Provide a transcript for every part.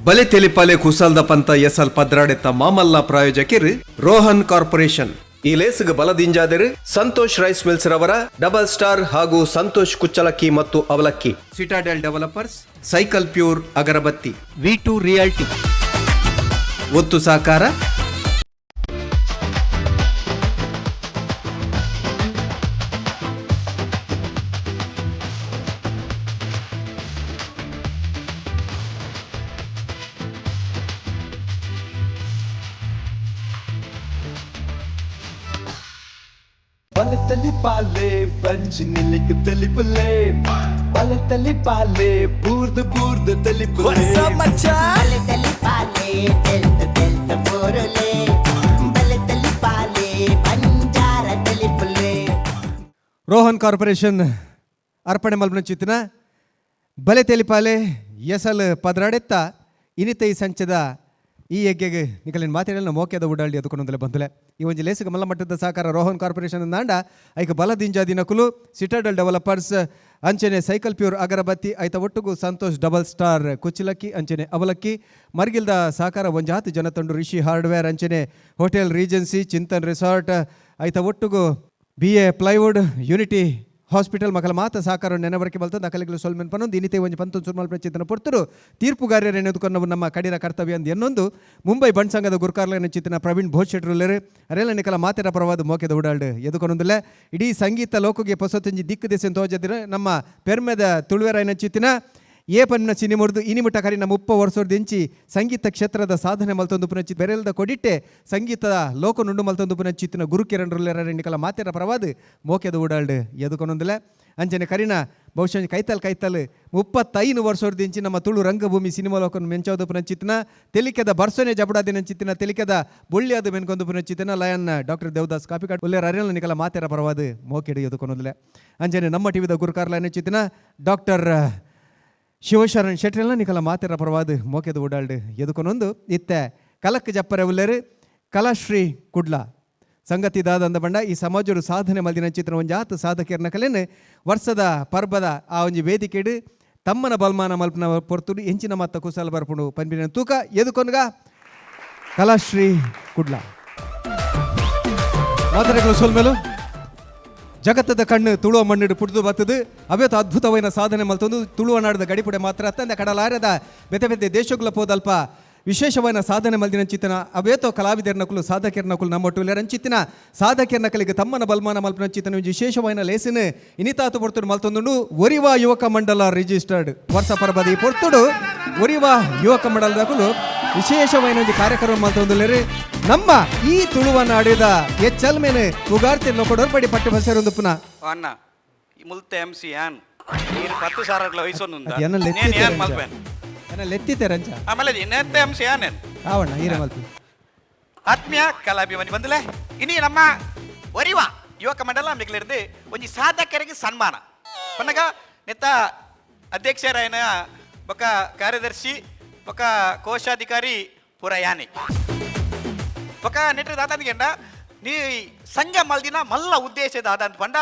ಬಲೆ ತೆಲಿಪಾಲೆ ಕುಸಲ್ದ ಪಂತ ಎಸಲ್ ಪದ್ರಾಡೆತ್ತ ಮಾಮಲ್ಲ ಪ್ರಾಯೋಜಕಿರ್ ರೋಹನ್ ಕಾರ್ಪೊರೇಷನ್. ಈ ಲೇಸ್ಗ್ ಬಲದಿಂಜಾದರು ಸಂತೋಷ್ ರೈಸ್ ಮಿಲ್ಸ್ ರವರ ಡಬಲ್ ಸ್ಟಾರ್ ಹಾಗೂ ಸಂತೋಷ್ ಕುಚ್ಚಲಕ್ಕಿ ಮತ್ತು ಅವಲಕ್ಕಿ, ಸಿಟಾಡೆಲ್ ಡೆವಲಪರ್ಸ್, ಸೈಕಲ್ ಪ್ಯೂರ್ ಅಗರಬತ್ತಿ, ವಿ ಟು ರಿಯಾಲ್ಟಿ ಒತ್ತು ಸಹಕಾರ. ಬಲತಲಿ ಪಾಲೆ ಬಂಜಿ ನಿಲಿಕ್ ತೆಲಿಪುಲೆ, ಬಲತಲಿ ಪಾಲೆ ಬೂರ್ದು ಬೂರ್ದು ತೆಲಿಪುಲೆ. ಬಲೆ ತಲಿ ಪಾಲೆ ತೆಲ್ತ ತೆಲ್ತ ಬೋರುಲೆ, ಬಲೆ ತಲಿ ಪಾಲೆ ಬಂಜಾರ ತೆಲಿಪುಲೆ. ರೋಹನ್ ಕಾರ್ಪೊರೇಷನ್ ಅರ್ಪಣೆ ಮಲ್ಪನ ಚಿತ್ತಿನ ಬಲೆ ತೆಲಿಪಾಲೆ ಎಸಲ್ ಪದ್ರಾಡೆತ್ತ ಇನಿತ ಈ ಸಂಚದ ಈ ಯಜ್ಞೆಗೆ ನಿಕಲಿನ ಮಾತಿನ ಮೋಕ್ಯದ ಉಡಾಳಿ ಅದಕ್ಕೊಂದಲೆ ಬಂದುಲೆ. ಈ ಒಂಜಿ ಲೇಸಿಗೆ ಮಲ್ಲ ಮಟ್ಟದ ಸಹಕಾರ ರೋಹನ್ ಕಾರ್ಪೊರೇಷನ್ ನಾಂಡ ಐಕ ಬಲದಿಂಜ ದಿನಕುಲು ಸಿಟಾಡಲ್ ಡೆವಲಪರ್ಸ್, ಅಂಚನೆ ಸೈಕಲ್ ಪ್ಯೂರ್ ಅಗರಬತ್ತಿ, ಐತ ಒಟ್ಟುಗು ಸಂತೋಷ್ ಡಬಲ್ ಸ್ಟಾರ್ ಕುಚಿಲಕ್ಕಿ ಅಂಚನೆ ಅವಲಕ್ಕಿ, ಮರ್ಗಿಲ್ದ ಸಹಕಾರ ಒಂಜಾತಿ ಜನತಂಡು ರಿಷಿ ಹಾರ್ಡ್ವೇರ್, ಅಂಚನೆ ಹೋಟೆಲ್ ರೀಜೆನ್ಸಿ, ಚಿಂತನ್ ರಿಸಾರ್ಟ್, ಐತ ಒಟ್ಟುಗು ಬಿ ಎ ಪ್ಲೈವುಡ್, ಯೂನಿಟಿ ಹಾಸ್ಪಿಟಲ್ ಮಕ್ಕಳ ಮಾತ ಸಹಕಾರ ನೆನವರಕ್ಕೆ ಬಲ್ತಂದು ಅಕಲಿಗಳು ಸೊಲ್ಮೆನ್ ಪನೊಂದು ಇನ್ನಿತೆ ಒಂಜಿ ಪಂತೊಂದು ಸುರ್ಮಲ್ ಪ್ರಚಿತನ ಪೊರ್ತುಡು ತೀರ್ಪುಗಾರ್ಯರ ಎನ್ನುವುದನ್ನು ನಮ್ಮ ಕಡಿರ ಕರ್ತವ್ಯ ಅಂದ್ ಎನ್ನೊಂದು ಮುಂಬೈ ಬಂಡ್ ಸಂಘದ ಗುರುಕಾರ್ಲ ಚಿತ್ತಿನ ಪ್ರವೀಣ್ ಭೋಜ್ ಶೆಟ್ರುಲ್ಲೇರು ಅರೆಲ್ಲ ನಿಕಲ ಮಾತೆರ ಪರವಾದ ಮೋಕೆದ ಉಡಾಲ್ಡ್ ಎದುಕೊಂದುಲ್ಲೆ. ಇಡೀ ಸಂಗೀತ ಲೋಕಗೆ ಪೊಸತೊಂಜಿ ದಿಕ್ಕು ದೆಸೆನ್ ತೋಜದಿರ ನಮ್ಮ ಪೆರ್ಮೆದ ತುಳುವೆರಾಯನ ಚಿತ್ತಿನ ಏ ಪನ್ನ ಸಿನಿ ಮುರಿದು ಇನಿಮುಟ್ಟ ಕರಿನ 30 ವರ್ಷದಿಂಚಿ ಸಂಗೀತ ಕ್ಷೇತ್ರದ ಸಾಧನೆ ಮಲ್ತೊಂದು ಪುನಚಿ ಬೆರೆಲ್ದ ಕೊಡಿಟ್ಟೆ ಸಂಗೀತದ ಲೋಕ ನುಂಡು ಮಲ್ತೊಂದು ಪುನಚಿತ್ತಿನ ಗುರುಕಿರಣ್ ರುಲ್ಲೆರ ನಿಕಲ ಮಾತೆರ ಪರವಾದ ಮೋಕೆದ ಉಡಾಲ್ಡ್ ಎದುಕೊಂದುಲ್ಲೆ. ಅಂಚನೆ ಕರಿನ ಬಹುಶಃ ಕೈತಲ್ ಕೈತಲ್ 35 ವರ್ಷದಿಂಚಿ ನಮ್ಮ ತುಳು ರಂಗಭೂಮಿ ಸಿನಿಮಾ ಲೋಕನ ಮೆಂಚೋದು ಪುನಚಿತ್ತಿನ ತೆಲಿಕೆದ ಬರ್ಸೋನೆ ಜಬಡಾದಿನ ಚಿತ್ತಿನ ತೆಲಿಕೆದ ಬೊಳ್ಳಿಯಾದ ಮೆನ್ಕೊಂದು ಪುನಚಿತ್ತಿನ ಲಯನ್ ಡಾಕ್ಟರ್ ದೇವದಾಸ್ ಕಾಪಿಕಾಡ್ ಉಲ್ಲೇರ ಅರೆಲ್ಲ ನಿಕಲ ಮಾತೆರ ಪರವಾದ ಮೋಕೆಡು ಎದುಕೊಂದುಲ್ಲೆ. ಅಂಚನೆ ನಮ್ಮ ಟಿವಿದ ಗುರುಕಾರ್ಲ ಚಿತ್ತಿನ ಡಾಕ್ಟರ್ ಶಿವಶರಣ್ ಶೆಟ್ರೆಲ್ಲ ನಿಕಲ ಮಾತೆರ ಪರವಾದ ಮೋಕೆದ ಓಡಾಲ್ಡ್ ಎದುಕೊನೊಂದು ಇತ್ತೆ ಕಲಕ್ ಜಪ್ಪರೆ ಉಲ್ಲೇರು ಕಲಾಶ್ರೀ ಕುಡ್ಲ. ಸಂಗತಿ ದಾದಂದ ಬಂಡ ಈ ಸಮಾಜರು ಸಾಧನೆ ಮಲ್ದಿನ ಚಿತ್ರ ಒಂಜಾತ ಸಾಧಕಿಯರ್ನ ಕಲೆನ್ ವರ್ಷದ ಪರ್ಬದ ಆ ಒಂಜಿ ವೇದಿಕೆಡು ತಮ್ಮನ ಬಲ್ಮಾನ ಮಲ್ಪನ ಪೊರ್ತುಡು ಎಂಚಿನ ಮತ್ತ ಕುಸಲ ಬರ್ಪುಂಡು ಪನ್ಪಿನ ತೂಕ ಎದುಕೊನ್ಗ ಕಲಾಶ್ರೀ ಕುಡ್ಲ. ಮಾತರೆಗಳು ಸೊಲ್ಮೆಲು. ಜಗತ್ತದ ಕಣ್ಣು ತುಳುವ ಮಣ್ಣಿಡು ಪುಡ್ದು ಬತ್ತದು ಅವೇತ ಅದ್ಭುತವಾದ ಸಾಧನೆ ಮಲ್ತೊಂದು ತುಳುವ ನಾಡದ ಗಡಿಪುಡೆ ಮಾತ್ರ ಅತ್ತಂದೆ ಕಡಲಾರದ ಬೆತೆ ಬೆತೆ ದೇಶಗಳ ಪೋದಲ್ಪ ವಿಶೇಷವಾದ ಸಾಧನೆ ಮಲ್ದಿನ ಚಿತ್ತನ ಅವೇತೋ ಕಲಾವಿದರ್ನಕುಲು ಸಾಧಕಿಯರ್ನಕುಲು ನಮ್ಮ ರಂಚಿತ್ತಿನ ಸಾಧಕಿಯರ್ನಕಲಿಗೆ ತಮ್ಮನ ಬಲ್ಮಾನ ಮಲ್ಪನ ಚಿತ್ತನ ವಿಶೇಷವಾದ ಲೇಸಿನ ಇನಿತಾತು ಪೊರ್ತುಡು ಮಲ್ತೊಂದುಂಡು ಒರಿವಾ ಯುವಕ ಮಂಡಲ ರಿಜಿಸ್ಟರ್ಡ್. ವರ್ಷ ಪರ್ಬದ ಈ ಪೊರ್ತುಡು ಒರಿವಾ ಯುವಕ ಮಂಡಲದಕುಲು ವಿಶೇಷವಾದ ಒಂಜಿ ಕಾರ್ಯಕ್ರಮ ಮಲ್ತೊಂದುಲ್ಲೆರ್. ನಮ್ಮ ಈ ತುಳುವ ನಾಡಿದ ಎಚ್ಚಲ್ ಮೇನೆ ಉಗಾರ್ತಿ ಲೊಕೊಡೊರ್ಪಡಿ ಪಟ್ಟ ಬಸರೊಂದು ಪುನಃ. ಅಣ್ಣ, ಈ ಮುಲ್ತೆ ಎಂ ಸಿ ಯಾನ್ ನೀರು 10,000 ವಯಸ್ಸೊಂದು. ಅದು ಎನ್ನ ನೇನ್ ಯಾನ್ ಮಲ್ಪೇನ್. ಎನ್ನ ಲೆತ್ತಿತೆ ರಂಚ. ಆಮೇಲೆ ನೆತ್ತೆ ಎಂ ಸಿ ಯಾನೇನ್. ಆವಣ್ಣ ಈರೆ ಮಲ್ಪಿ. ಆತ್ಮೀಯ ಕಲಾಭಿಮಾನಿ ಬಂದಲೆ, ಇನಿ ನಮ್ಮ ಒರಿವ ಯುವಕ ಮಂಡಲ ಮಿಗ್ಲಿರ್ದು ಒಂಜಿ ಸಾಧಕರಿಗೆ ಸನ್ಮಾನ ಪನ್ನಗ ನೆತ್ತ ಅಧ್ಯಕ್ಷರಾಯನ ಬೊಕ ಕಾರ್ಯದರ್ಶಿ ಬೊಕ ಕೋಶಾಧಿಕಾರಿ ಪೂರ ಯಾನೆ. ಬೊಕ ನೆಟ್ಟ ದಾದಂದ್ಗೆಂಡ ನೀ ಸಂಘ ಮಲ್ದಿನ ಮಲ್ಲ ಉದ್ದೇಶ ದಾದಂತ ಪಂಡ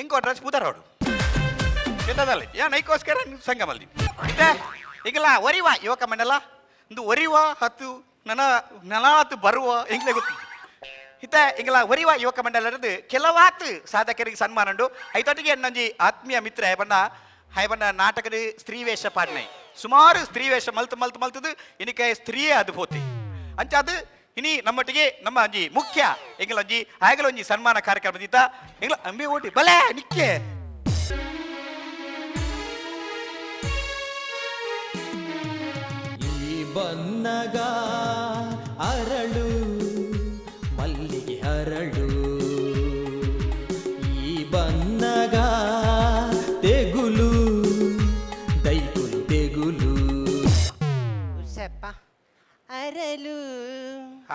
ಎಂಕೋ ಡ್ರೆಸ್ ಪೂದರೋಡು ಎಂತದಲ್ಲ ಯಾ ನೈಕೋಸ್ಕರ ಸಂಘ ಮಲ್ದಿ ಇತ್ತೆ ಈಗಲ ಒರಿವ ಯುವಕ ಮಂಡಲ ಒಂದು ಒರಿವ ಹತ್ತು ನನ ನಲಾತು ಬರುವ ಎಂಗ್ಲೆ ಗೊತ್ತು ಇತ್ತ. ಇಂಗಲ ಒರಿವ ಯುವಕ ಮಂಡಲರದು ಕೆಲವಾತ್ ಸಾಧಕರಿಗೆ ಸನ್ಮಾನ ಉಂಡು. ಐತೊಟ್ಟಿಗೆ ಎನ್ನೊಂಜಿ ಆತ್ಮೀಯ ಮಿತ್ರ ಹೈಬಣ್ಣ ಹೈಬಣ್ಣ ನಾಟಕದ ಸ್ತ್ರೀ ವೇಷ ಪಾಡ್ನೈ. ಸುಮಾರು ಸ್ತ್ರೀ ವೇಷ ಮಲ್ತು ಮಲ್ತು ಮಲ್ತದು ಇನಿಕೆ ಸ್ತ್ರೀಯೇ ಅದು ಪೋತಿ ಅಂಚ ಅದು. ಇನಿ ನಮ್ಮೊಟ್ಟಿಗೆ ನಮ್ಮ ಅಂಜಿ ಮುಖ್ಯ ಎಂಗಲ ಒಂಜಿ ಆಯಗಲ ಒಂಜಿ ಸನ್ಮಾನ ಕಾರ್ಯಕ್ರಮ ದೀತ ಎಂಗ್ಲ ಅಂಬಿ ಓಟಿ ಬಲೆ ನಿಕ್ಕೆ. ಈ ಬನ್ನಗ ಅರಳು ಮಲ್ಲಿಗೆ ಅರಳು, ಈ ಬನ್ನಗ ತೆಗುಲು ದೈಕುಲು ತೆಗುಲು. ಸಪ್ಪ ಅರಲು.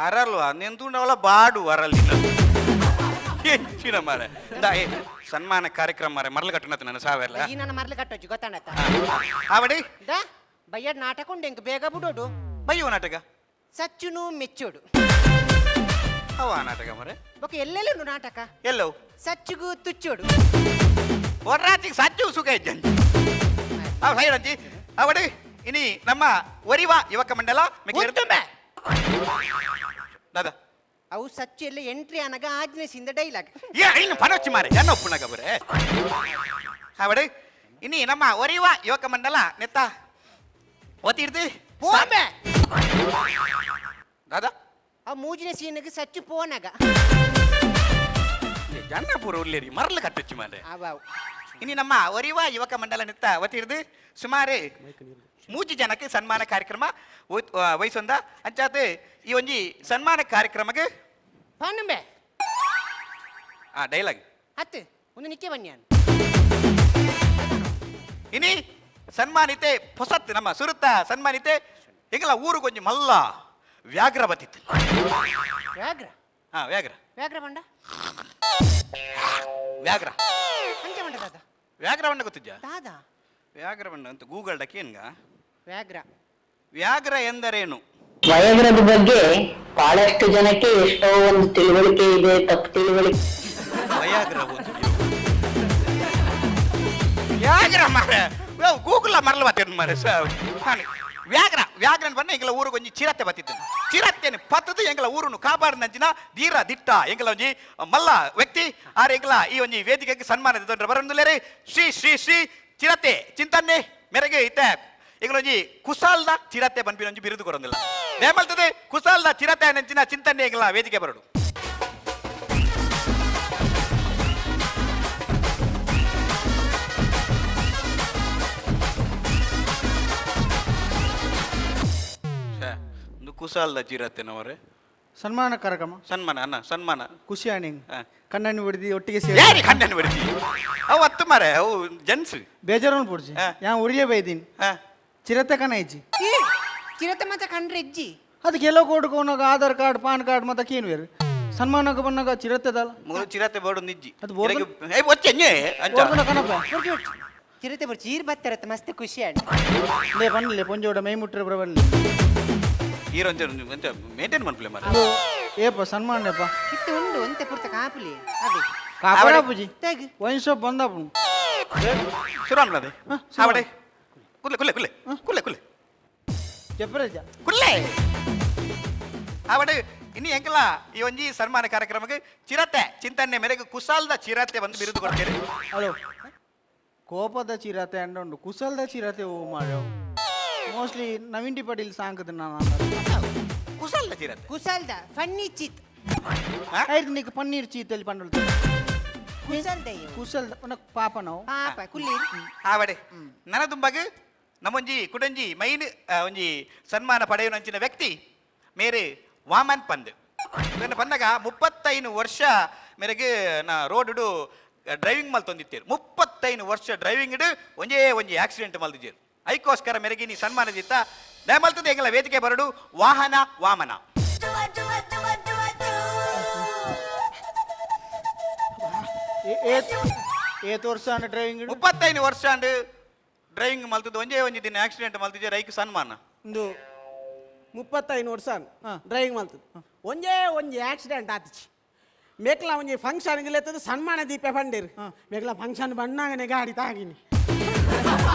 ಅರಲ್ವಾ ನೆಂದುಂಡವಳ ಬಾಡು ಅರಲಿನ ಹೆಚ್ಚಿನ ಮಾರೆ. ಇಂದಾ, ಏ, ಸನ್ಮಾನ ಕಾರ್ಯಕ್ರಮ ಮಾರೆ, ಮರಳು ಕಟ್ಟಣತ್ತೆ ನನ್ನ ಸಾವಿರ. ಈ ನನ್ನ ಮರ್ಲು ಕಟ್ಟೋಜಿ ಗೊತ್ತಾಣತ್ತ. ಆವಡಿ. The ಬಯ್ಯಡ್ ನಾಟಕ ಉಂಡು, ಎಂಕ್ ಬೇಗ ಬಿಡೋಡು. ಬಯ್ಯುವ ನಾಟಕ? ಸಚ್ಚುನು ಮೆಚ್ಚೋಡು. ಅವ ನಾಟಕ ಮಾರೆ? ಬೊಕ ಎಲ್ಲೆಲ್ಲೂ ನಾಟಕ. ಎಲ್ಲವು? ಸಚ್ಚುಗು ತುಚ್ಚೋಡು. ಒರ್ರಾತಿಗೆ ಸಜ್ಜು ಸುಖ ಇಜ್ಜಂಜಿ. ಆ ಸೈಡ್ ಅಂಜಿ. ಅವಡಿ. ಇನಿ ನಮ್ಮ ಒರಿವ ಯುವಕ ಮಂಡಲ ಉತ್ತುಂಬೆ. ದಾದಾ. ಅವು ಸಚ್ಚು ಎಲ್ಲ ಎಂಟ್ರಿ ಅನಗ ಆಜ್ಞೆಸಿಂದ ಡೈಲಾಗ್. ಏ ಇನ್ನು ಪನೊಚ್ಚಿ ಮಾರೆ ಜನ ಒಪ್ಪುನಗ ಬರೆ ಅವಡು. ಇನಿ ನಮ್ಮ ಒರಿವ ಯುವಕ ಮಂಡಲ ನೆತ್ತ ಒತ್ತಿಡ್ದು ಪೋಂಬೆ. ದಾದಾ. ಆ ಮೂಜಿನ ಸೀನಿಗೆ ಸಚ್ಚು ಪೋನಗ. ಜನ ಪೂರ ಉಲ್ಲೇರಿ ಮರಳು ಕಟ್ಟುಚ್ಚಿ ಮಾರೆ. ಅವಾವ್. ಇನಿ ನಮ್ಮ ಒರಿವ ಯುವಕ ಮಂಡಲ ನಿತ್ತ ವತಿರ್ದು ಸುಮಾರು ಮೂಜಿ ಜನಕ್ಕೆ ಸನ್ಮಾನ ಕಾರ್ಯಕ್ರಮ ವಹಿಸೊಂದ ಅಂಚಾತ್ ಈ ಒಂಜಿ ಸನ್ಮಾನ ಕಾರ್ಯಕ್ರಮಕ್ಕೆ ಪನ್ನುಂಬೆ. ಆ ಡೈಲಾಗ್. ಹತ್ತು ಒಂದು ನಿಕ್ಕೆ ಬನ್ನಿ. ಇನಿ ಸನ್ಮಾನಿತೆ ಹೊಸತ್ ನಮ್ಮ ಸುರುತ್ತ ಸನ್ಮಾನಿತೆ ಎಂಗಲ ಊರು ಕೊಂಚ ಮಲ್ಲ ವ್ಯಾಘ್ರ ಬತ್ತಿತ್ತು. ವ್ಯಾಘ್ರ? ಹಾ, ವ್ಯಾಘ್ರ. ವ್ಯಾಘ್ರ ಬಂಡ? ವ್ಯಾಘ್ರ. ಅಂಚೆ ಬಂಡ ದಾದಾ. ವ್ಯಾಘ್ರ ಬಣ್ಣ ಗೊತ್ತಿದ್ಯಾ? ದಾದಾ. ವ್ಯಾಘ್ರ ಬಣ್ಣ ಅಂತ ಗೂಗಲ್ ಡಕ್ಕೇನ್ಗ. ವ್ಯಾಘ್ರ. ವ್ಯಾಘ್ರ ಎಂದರೇನು? ವಯೋಗ್ರದ ಬಗ್ಗೆ ಬಹಳಷ್ಟು ಜನಕ್ಕೆ ಎಷ್ಟೋ ಒಂದು ತಿಳುವಳಿಕೆ ಇದೆ, ತಪ್ಪು ತಿಳುವಳಿಕೆ. ವಯಾಗ್ರ ಒಂದು ವ್ಯಾಘ್ರ ಮಾರೆ ಗೂಗಲ್ ಮರಲು ಬತ್ತಿದ್ದು ಮಾರೆ. ವ್ಯಾಘ್ರ ವ್ಯಾಘ್ರ ಬಣ್ಣ ಎಂಗಲ ಊರು ಕೊಂಚ ಚಿರತೆ ಬತ್ತಿದ್ದು. ಚಿರತೆನ ಪತ್ತದು ಎಂಗಲ ಊರುನು ಕಾಪಾಡಿನಂಚಿನ ಧೀರ ದಿಟ್ಟ ಎಂಗಲ ಒಂಜಿ ಮಲ್ಲ ವ್ಯಕ್ತಿ ಆರ್ ಎಂಗಲ ಈ ಒಂಜಿ ವೇದಿಕೆಗೆ ಸನ್ಮಾನ ಬರಂದುಲೇರಿ ಶ್ರೀ ಶ್ರೀ ಶ್ರೀ ಚಿರತೆ ಚಿಂತನ್ನೆ ಮೆರಗೆ ಇತ್ತ ಎಂಗಲ ಒಂಜಿ ಕುಸಾಲ್ದ ಚಿರತೆ ಬನ್ಪಿನ ಒಂಜಿ ಬಿರುದು ಕೊರೊಂದಿಲ್ಲ ನೇಮಲ್ತದೆ ಕುಸಾಲ್ದ ಚಿರತೆ ನಂಚಿನ ಚಿಂತನ್ನೆ ಎಂಗಲ ವೇದಿಕೆ ಬರಡು. ಒಂದು ಕುಸಾಲ್ದ ಚಿರತೆನವರೇ. ಸನ್ಮಾನ ಕಾರ್ಯಕ್ರಮ. ಸನ್ಮಾನ ಅಣ್ಣ, ಸನ್ಮಾನ. ಖುಷಿ ಆಣಿಂಗ್. ಹಾ. ಕಣ್ಣನ್ನು ಬಿಡ್ದಿ ಒಟ್ಟಿಗೆ ಸೇರಿ. ಯಾರಿ ಕಣ್ಣನ್ನು ಬಿಡ್ತಿ? ಅವು ಹತ್ತು ಮಾರೆ, ಅವು ಜೆಂಟ್ಸ್. ಬೇಜಾರು ಪುಡ್ಜಿ. ಹಾ. ಯಾ ಉರಿಯೇ ಬೈದೀನಿ. ಹಾ. ಚಿರತೆ ಕಣ ಇಜ್ಜಿ. ಏ ಚಿರತೆ ಮಾತ ಕಂಡ್ರೆ ಇಜ್ಜಿ. ಅದಕ್ಕೆ ಎಲ್ಲೋ ಕೊಡ್ಕೋನಾಗ ಆಧಾರ್ ಕಾರ್ಡ್ ಪಾನ್ ಕಾರ್ಡ್ ಮತ್ತೆ ಕೇನು ಬೇರೆ ಸನ್ಮಾನಕ್ಕೆ ಬಂದಾಗ ಚಿರತೆದಲ್ಲ. ಮೂರು ಚಿರತೆ ಬೋರ್ಡು ನಿಜ್ಜಿ. ಅದು ಬೋರ್ಡು? ಏ ಒಚ್ಚೆ ಅಂಚ. ಬೋರ್ಡುನ ಕಣಪ್ಪ. ಹೊರ್ಜಿ ಹೊರ್ಜಿ. ಚಿರತೆ ಬರ್ಚಿ ಚೀರ್ ಬತ್ತಿರತ್ತೆ ಮಸ್ತ್ ಖುಷಿ ಆಂಡ್. ಲೇ ಬನ್ನಿಲೆ ಪೊಂಜೋಡ ಮೈ ಮುಟ್ರೆ ಬರ ಬನ್ನಿ. ಈರೊಂಚ ಅಂಚ ಮೇಂಟೈನ್ ಮಾಡ್ಪ್ಲೆ ಮಾರೆ. ಏಪ ಸನ್ಮಾನಪ್ಪ. ಇತ್ತು ಉಂಡು ಒಂತೆ ಪುರ್ತ ಕಾಪುಲಿ ಅದೇ. ಕಾಪಡ ಪೂಜಿ. ತೆಗ್. ವೈನ್ ಶಾಪ್ ಬಂದಪ್ಪ. ಶುರು ಅನ್ಲದೆ ಆವಡೆ ಕುಲ್ಲೆ ಕುಲ್ಲೆ ಕುಲ್ಲೆ ಕುಲ್ಲೆ ಕುಲ್ಲೆ. ಚೆಪ್ಪರೇಜ. ಕುಲ್ಲೆ ಆವಡೆ. ಇನ್ನು ಎಂಕಲ ಈ ಒಂಜಿ ಸನ್ಮಾನ ಕಾರ್ಯಕ್ರಮಕ್ಕೆ ಚಿರತೆ ಚಿಂತನೆ ಮೇರೆಗೆ ಕುಸಾಲ್ದ ಚಿರತೆ ಬಂದು ಬಿರುದು ಕೊಡ್ತೀರಿ. ಹಲೋ, ಕೋಪದ ಚಿರತೆ ಅಂಡ ಉಂಡು ಕುಸಲ್ದ ಚಿರತೆ. ಓ ಮಾರ್ಯೋ, ಮೋಸ್ಟ್ಲಿ ನವೀನ್ ಟಿ ಪಾಟೀಲ್ ಸಾಂಕದ ನಾನು. ಕುಸಾಲ್ದ ಚಿರತೆ. ಕುಸಲ್ದ ಫನ್ನಿ ಚಿತ್. ಹಾ? ಆಯ್ತು, ನೀಕು ಪನ್ನೀರ್ ಚೀತಲ್ಲಿ ಪಂಡಲ್. ಕುಸಲ್ದ ಇವು. ಕುಸಲ್ದ ಪಾಪ ನಾವು. ಪಾಪ ಕುಲ್ಲಿ. ಆವಡೆ ನನದುಂಬಾಗ ನಮ್ಮೊಂಜಿ ಕುಡಂಜಿ ಮೈನ್ ಒಂಜಿ ಸನ್ಮಾನ ಪಡೆಯುವಂಚಿನ ವ್ಯಕ್ತಿ ಮೇರೆ ವಾಮನ್ ಪಂದ್. ನನ್ನ ಬಂದಾಗ 35 ವರ್ಷ ಮೇರೆಗೆ ನಾ ರೋಡ್ ಡ್ರೈವಿಂಗ್ ಮಲ್ತೊಂದಿತ್ತೇರು. 35 ವರ್ಷ ಡ್ರೈವಿಂಗ್ ಇಡು ಒಂಜೇ ಒಂಜಿ ಆಕ್ಸಿಡೆಂಟ್ ಮಲ್ದಿದ್ದೇರು. ಐಕೋಸ್ಕರ ಮೇರೆಗೆ ನೀ ಸನ್ಮಾನ ದಿತ್ತ ದಯಮಲ್ತದೆ ಎಂಗಲ ವೇದಿಕೆ ಬರಡು ವಾಹನ ವಾಮನ. ಏತ್ ವರ್ಷ ಡ್ರೈವಿಂಗ್? 35 ವರ್ಷ ಅಂಡ್ ಡ್ರೈವಿಂಗ್ ಮಲ್ತದ್ದು ಒಂಜೇ ಒಂಜಿ ದಿನ ಆಕ್ಸಿಡೆಂಟ್ ಮಲ್ತಿದ್ದೆ ರೈಕ್ ಸನ್ಮಾನ. ಒಂದು 35 ವರ್ಷ ಹಾ. ಡ್ರೈವಿಂಗ್ ಮಲ್ತದೆ, ಒಂಜೇ ಒಂಜಿ ಆಕ್ಸಿಡೆಂಟ್ ಆತಿಚಿ. ಮೇಕ್ಲ ಒಂಜಿ ಫಂಕ್ಷನ್ ಗಿಲೆತ್ತದ ಸನ್ಮಾನ ದೀಪ ಬಂಡೇರು. ಮೇಕ್ಲ ಫಂಕ್ಷನ್ ಬಣ್ಣಾಗನೆ ಗಾಡಿ ತಾಗಿನಿ.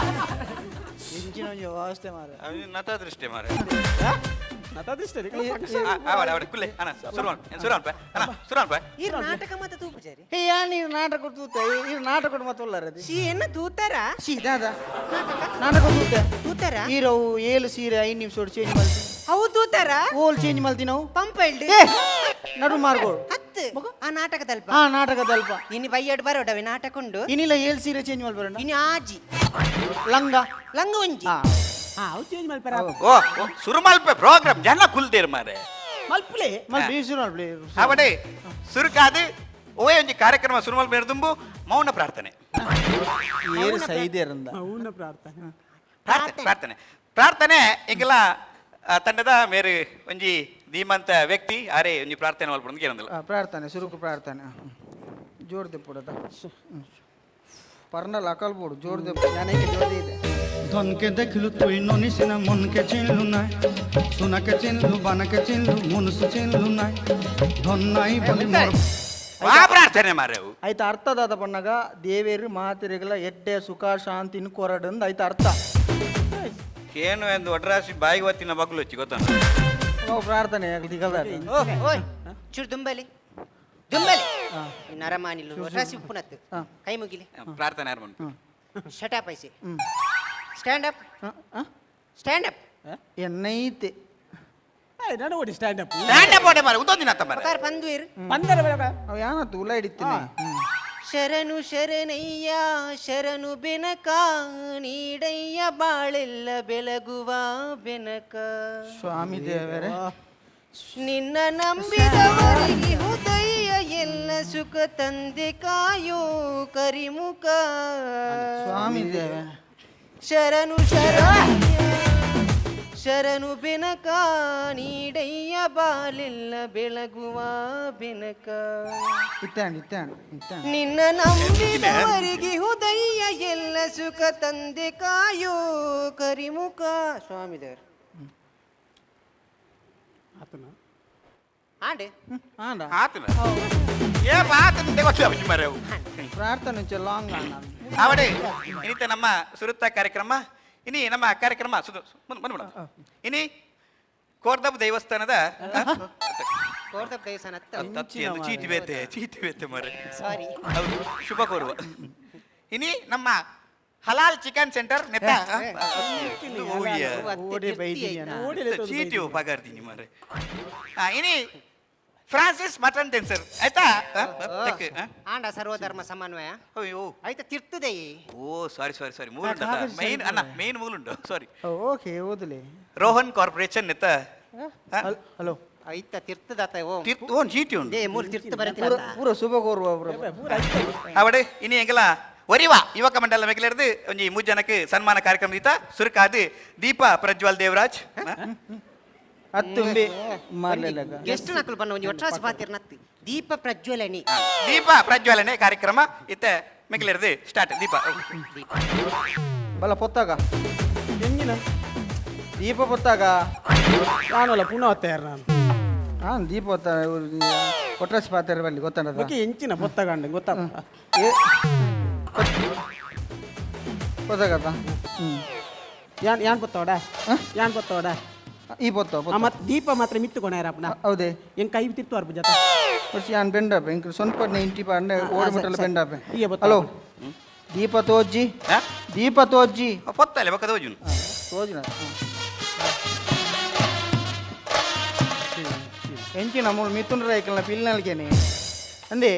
ಇಂಚಿನ ಒಂಜಿ ವ್ಯವಸ್ಥೆ ಮಾರೆ. ನತದೃಷ್ಟಿ ಮಾರೆ. ನತದಿಷ್ಟೇ. ಆವಡೆ ಕುಲ್ಲೆ ಅಣ್ಣ, ಸುರುವನ್ ಸುರುವನ್ ಪೈ ಅಣ್ಣ, ಸುರುವನ್ ಪೈ. ಈ ನಾಟಕ ಮಾತ ತೂಪುಜಾರಿ. ಹೇ ಯಾ ನೀರು ನಾಟಕ ತೂತೆ ಈ ನಾಟಕ ಮತ್ತೆ ಉಳ್ಳಾರದಿ. She ಎನ್ನ ತೂತಾರ? She ದಾದ ನಾಟಕ ತೂತೆ? ತೂತಾರ. ಹೀರೋವು ಏಳು ಸೀರೆ 5 ನಿಮಿಷ ಚೇಂಜ್ ಮಲ್ತಿ. ಅವು ತೂತಾರ. ಓಲ್ ಚೇಂಜ್ ಮಲ್ತಿ ನಾವು. ಪಂಪ್ ಎಲ್ಡು. ಏ ನಡು ಮಾರ್ಗೋಡು. ಹತ್ತು ಆ ನಾಟಕದಲ್ಪ. ಹಾ, ನಾಟಕದಲ್ಪ. ಇನ್ನು ಬೈಯಡ್ ಬರೋಡವೆ ನಾಟಕ ಉಂಡು. ಇನ್ನಿಲ್ಲ ಏಳು ಸೀರೆ ಚೇಂಜ್ ಮಲ್ಬರಣ್ಣ. ಇನ್ನು ಆಜಿ. ಲಂಗ. ಲಂಗ ಒಂಜಿ. ಹಾ. ಹಾ, ಅವು ಚೇಂಜ್ ಮಲ್ಪರ. ಓ ಸುರುಮಲ್ಪ ಪ್ರೋಗ್ರಾಮ್ ಜನ ಕುಲ್ದೇರ್ ಮಾರೆ. ಮಲ್ಪುಲೆ. ಮಲ್ಪಿ ಶುರು ಮಲ್ಪಿ. ಆವಡೆ ಸುರುಕಾದು ಓಯ್ ಒಂಜಿ ಕಾರ್ಯಕ್ರಮ ಸುರುಮಲ್ಪ ದುಂಬು ಮೌನ ಪ್ರಾರ್ಥನೆ. ಏರು ಸೈದೇರಂದ. ಮೌನ ಪ್ರಾರ್ಥನೆ. ಪ್ರಾರ್ಥನೆ ಪ್ರಾರ್ಥನೆ ಪ್ರಾರ್ಥನೆ ಎಂಗೆಲ್ಲ ತಂಡದ ಮೇರೆ ಒಂಜಿ ಧೀಮಂತ ವ್ಯಕ್ತಿ ಆರೆ ಒಂಜಿ ಪ್ರಾರ್ಥನೆ ಮಲ್ಪೊಂದು ಕೇಳಂದಿಲ್ಲ. ಪ್ರಾರ್ಥನೆ ಸುರುಕು ಪ್ರಾರ್ಥನೆ ಜೋರ್ ದೆಪ್ಪುಡದ ಪರ್ನಲ್ ಅಕಲ್ ಬೋಡು ಜೋರ್ ದೆಪ್ಪು ನನಗೆ ಜೋಡಿ ಇದೆ. ধনকে দেখলু তুই ননিস না মনকে চিনলু নাই, সোনাকে চিনলু বানাকে চিনলু মনুষ্য চিনলু নাই, ধন নাই বলি মোর ವಾ ಪ್ರಾರ್ಥನೆ ಮಾರೆ ಅವು. ಐತ ಅರ್ಥ ದಾದ ಪಣ್ಣಗ ದೇವೇರು ಮಾತೆರೆಗಳ ಎಡ್ಡೆ ಸುಖ ಶಾಂತಿನ ಕೊರಡಂದ್ ಐತ ಅರ್ಥ. ಕೇನು ಎಂದು ಒಡ್ರಾಸಿ ಬಾಯಿಗೆ ಒತ್ತಿನ ಬಗ್ಲು ಹಚ್ಚಿ ಗೊತ್ತ. ಪ್ರಾರ್ಥನೆ. ಓಯ್, ಚೂರು ದುಂಬಲಿ ದುಂಬಲಿ ನರಮಾನಿಲ್ಲು ರಾಸಿ ಉಪ್ಪುನತ್ತು ಕೈ ಮುಗಿಲಿ. ಪ್ರಾರ್ಥನೆ ಯಾರು ಮಾಡ್ತಾರೆ? ಶಟಾಪ್ ಐಸಿ, ಸ್ಟ್ಯಾಂಡ್ ಅಪ್, ಸ್ಟ್ಯಾಂಡ್ ಅಪ್. ಎನ್ನೈತೆ. ನಾನು ಓಡಿ ಸ್ಟ್ಯಾಂಡ್ ಅಪ್. ಸ್ಟ್ಯಾಂಡ್ ಅಪ್ ಓಡೆ ಮಾರೆ, ಉದೊಂದಿನ ಅತ್ತ ಮಾರೆ. ಪ್ರಕಾರ ಪಂದು ಇರು. ಪಂದರ ಬೆಳಕ. ಅವ ಯಾನತ್ತು ಉಲ್ಲ ಹಿಡಿತೀನಿ. ಶರಣು ಶರಣಯ್ಯ ಶರಣು ಬೆನಕ, ನೀಡಯ್ಯ ಬಾಳೆಲ್ಲ ಬೆಳಗುವ ಬೆನಕ. ಸ್ವಾಮಿ ದೇವರೇ. ನಿನ್ನ ನಂಬಿದವರಿಗೆ ಹೃದಯ ಎಲ್ಲ ಸುಖ ತಂದೆ ಕಾಯೋ ಕರಿಮುಖ. ಸ್ವಾಮಿ ದೇವ. ಶರಣು ಶರಣಯ್ಯ ಶರಣು ಬೆನಕ, ನೀಡಯ್ಯ ಬಾಲೆಲ್ಲ ಬೆಳಗುವ ಬೆನಕ. ಇತ್ತಾಂಡ್ ಇತ್ತಾಂಡ್ ಇತ್ತಾಂಡ್. ನಿನ್ನ ನಂಬಿದವರಿಗೆ ಹೃದಯ ಎಲ್ಲ ಸುಖ ತಂದೆ ಕಾಯೋ ಕರಿಮುಖ. ಸ್ವಾಮಿ ದೇವರು. ಆತನ. ಆಂಡೆ. ಆಂಡ. ಆತನ ಏ ಆತನ ಗೊತ್ತಿಲ್ಲ ಮಾರೆ ಅವು. ಪ್ರಾರ್ಥನೆ ಲಾಂಗ್. ಆವಡೆ ಇನ್ನಿತ ನಮ್ಮ ಸುರುತ್ತ ಕಾರ್ಯಕ್ರಮ. ಇನಿ ನಮ್ಮ ಕಾರ್ಯಕ್ರಮ ಸುದು ಬಂದು ಬಿಡು. ಇನಿ ಕೋರ್ದಬ್ ದೇವಸ್ಥಾನದ ಕೋರ್ದಬ್ ದೇವಸ್ಥಾನ ಹತ್ತ. ತತ್ತಿ ಅದು ಚೀಟಿ ಬೇತೆ ಚೀಟಿ ಬೇತೆ ಮಾರೆ. ಸಾರಿ. ಹೌದು, ಶುಭ ಕೋರುವ. ಇನಿ ನಮ್ಮ ಹಲಾಲ್ ಚಿಕನ್ ಸೆಂಟರ್ ನೆತ್ತ. ಓಡಿ ಬೈದಿನಿ. ಚೀಟಿ ಪಗಾರ್ತೀನಿ ಮಾರೆ. ಇನಿ ಫ್ರಾನ್ಸಿಸ್ ಮಟನ್ ಟೆನ್ಸರ್ ಆಯ್ತಾ? ತೆಕ್, ಆ? ಆಂಡ ಸರ್ವಧರ್ಮ ಸಮನ್ವಯ. ಅಯ್ಯೋ. ಆಯ್ತಾ ತಿರ್ತದೆ. ಓ ಸಾರಿ ಸಾರಿ ಸಾರಿ, ಮೂರುಂಟು ಮೇನ್ ಅಣ್ಣ, ಮೇನ್ ಮೂಲುಂಟು, ಸಾರಿ. ಓಕೆ, ಓದಲಿ. ರೋಹನ್ ಕಾರ್ಪೊರೇಷನ್ ನೆತ್ತ. ಹಲೋ. ಆಯ್ತಾ ತಿರ್ತದಾತ ಓ. ತಿರ್ತು ಓನ್ ಚೀಟಿ ಉಂಟು. They ಮೂರು ತಿರ್ತು ಬರತ್ತಿಲ್ಲ. ಪೂರ ಶುಭ ಕೋರುವ. ಅವಡೆ ಇನಿ ಎಂಗಲ ಒರಿವಾ ಯುವಕ ಮಂಡಲ ಮೆಗಲೆರ್ದು ಒಂಜಿ ಮೂಜನಕ್ಕೆ ಸನ್ಮಾನ ಕಾರ್ಯಕ್ರಮ ದೀತ ಸುರುಕಾದು ದೀಪ ಪ್ರಜ್ವಲ್ ದೇವರಾಜ್. ಅತ್ತುಂಬಿ ಮಾರ್ಲೆಲ್ಲ. ಗೆಸ್ಟ್ ನಕಲು ಬಣ್ಣ ಒಂಜಿ ಒಟ್ರಾಸಿ ಪಾತಿರ್ ನತ್ತು ದೀಪ ಪ್ರಜ್ವಲನಿ. ದೀಪ ಪ್ರಜ್ವಲನೆ ಕಾರ್ಯಕ್ರಮ ಇತ್ತ ಮೆಗಲೆರ್ದು ಸ್ಟಾರ್ಟ್. ದೀಪ. ಬಲ ಪೊತ್ತಾಗ. ಎಂಜಿನ? ದೀಪ ಪೊತ್ತಾಗ. ನಾನಲ್ಲ ಪುನಃ ತಯಾರು ನಾನು. ಹಾಂ, ದೀಪ ಹೊತ್ತ ಒಟ್ರಾಸಿ ಪಾತ್ರೆ ಬರಲಿ ಗೊತ್ತದ. ಓಕೆ, ಎಂಚಿನ ಪೊತ್ತಗಂಡ ಗೊತ್ತಾ? ಗೊತ್ತಾಗತ್ತ. ಹ್ಞೂ. ಯಾನ್ ಯಾನ್ ಪೊತ್ತೋಡ, ಯಾನ್ ಪೊತ್ತೋಡ? ಈ ಪೊತ್ತ. ಮತ್ತೆ ದೀಪ ಮಾತ್ರ ಮಿತ್ತು ಕೊಣಾರಪ್ಪನ. ಹೌದೇ? ಎಂಗ್ ಕೈ ತಿತ್ತು ಅರ್ಪು ಜತ. ವರ್ಷ ಯಾನ್ ಬೆಂಡಾಪೆ ಇಂಕ್ ಸೊನ್ಪ ಇಂಟಿ ಪಾಂಡೆ ಓಡಿ ಮುಟ್ಟಲ ಬೆಂಡಾಪೆ. ಈಯ ಬೊತ್ತ. ಹಲೋ, ದೀಪ ತೋಜ್ಜಿ. ದೀಪ ತೋಜ್ಜಿ. ಪೊತ್ತಲೆ ಬೊಕ್ಕ ತೋಜುನು. ತೋಜಿನ ಎಂಚಿನ ಮೂಲು ಮಿಥುನ್ ರೈಕಲ್ನ ಪಿಲ್ನಲ್ಕೇನೆ ಅಂದೆ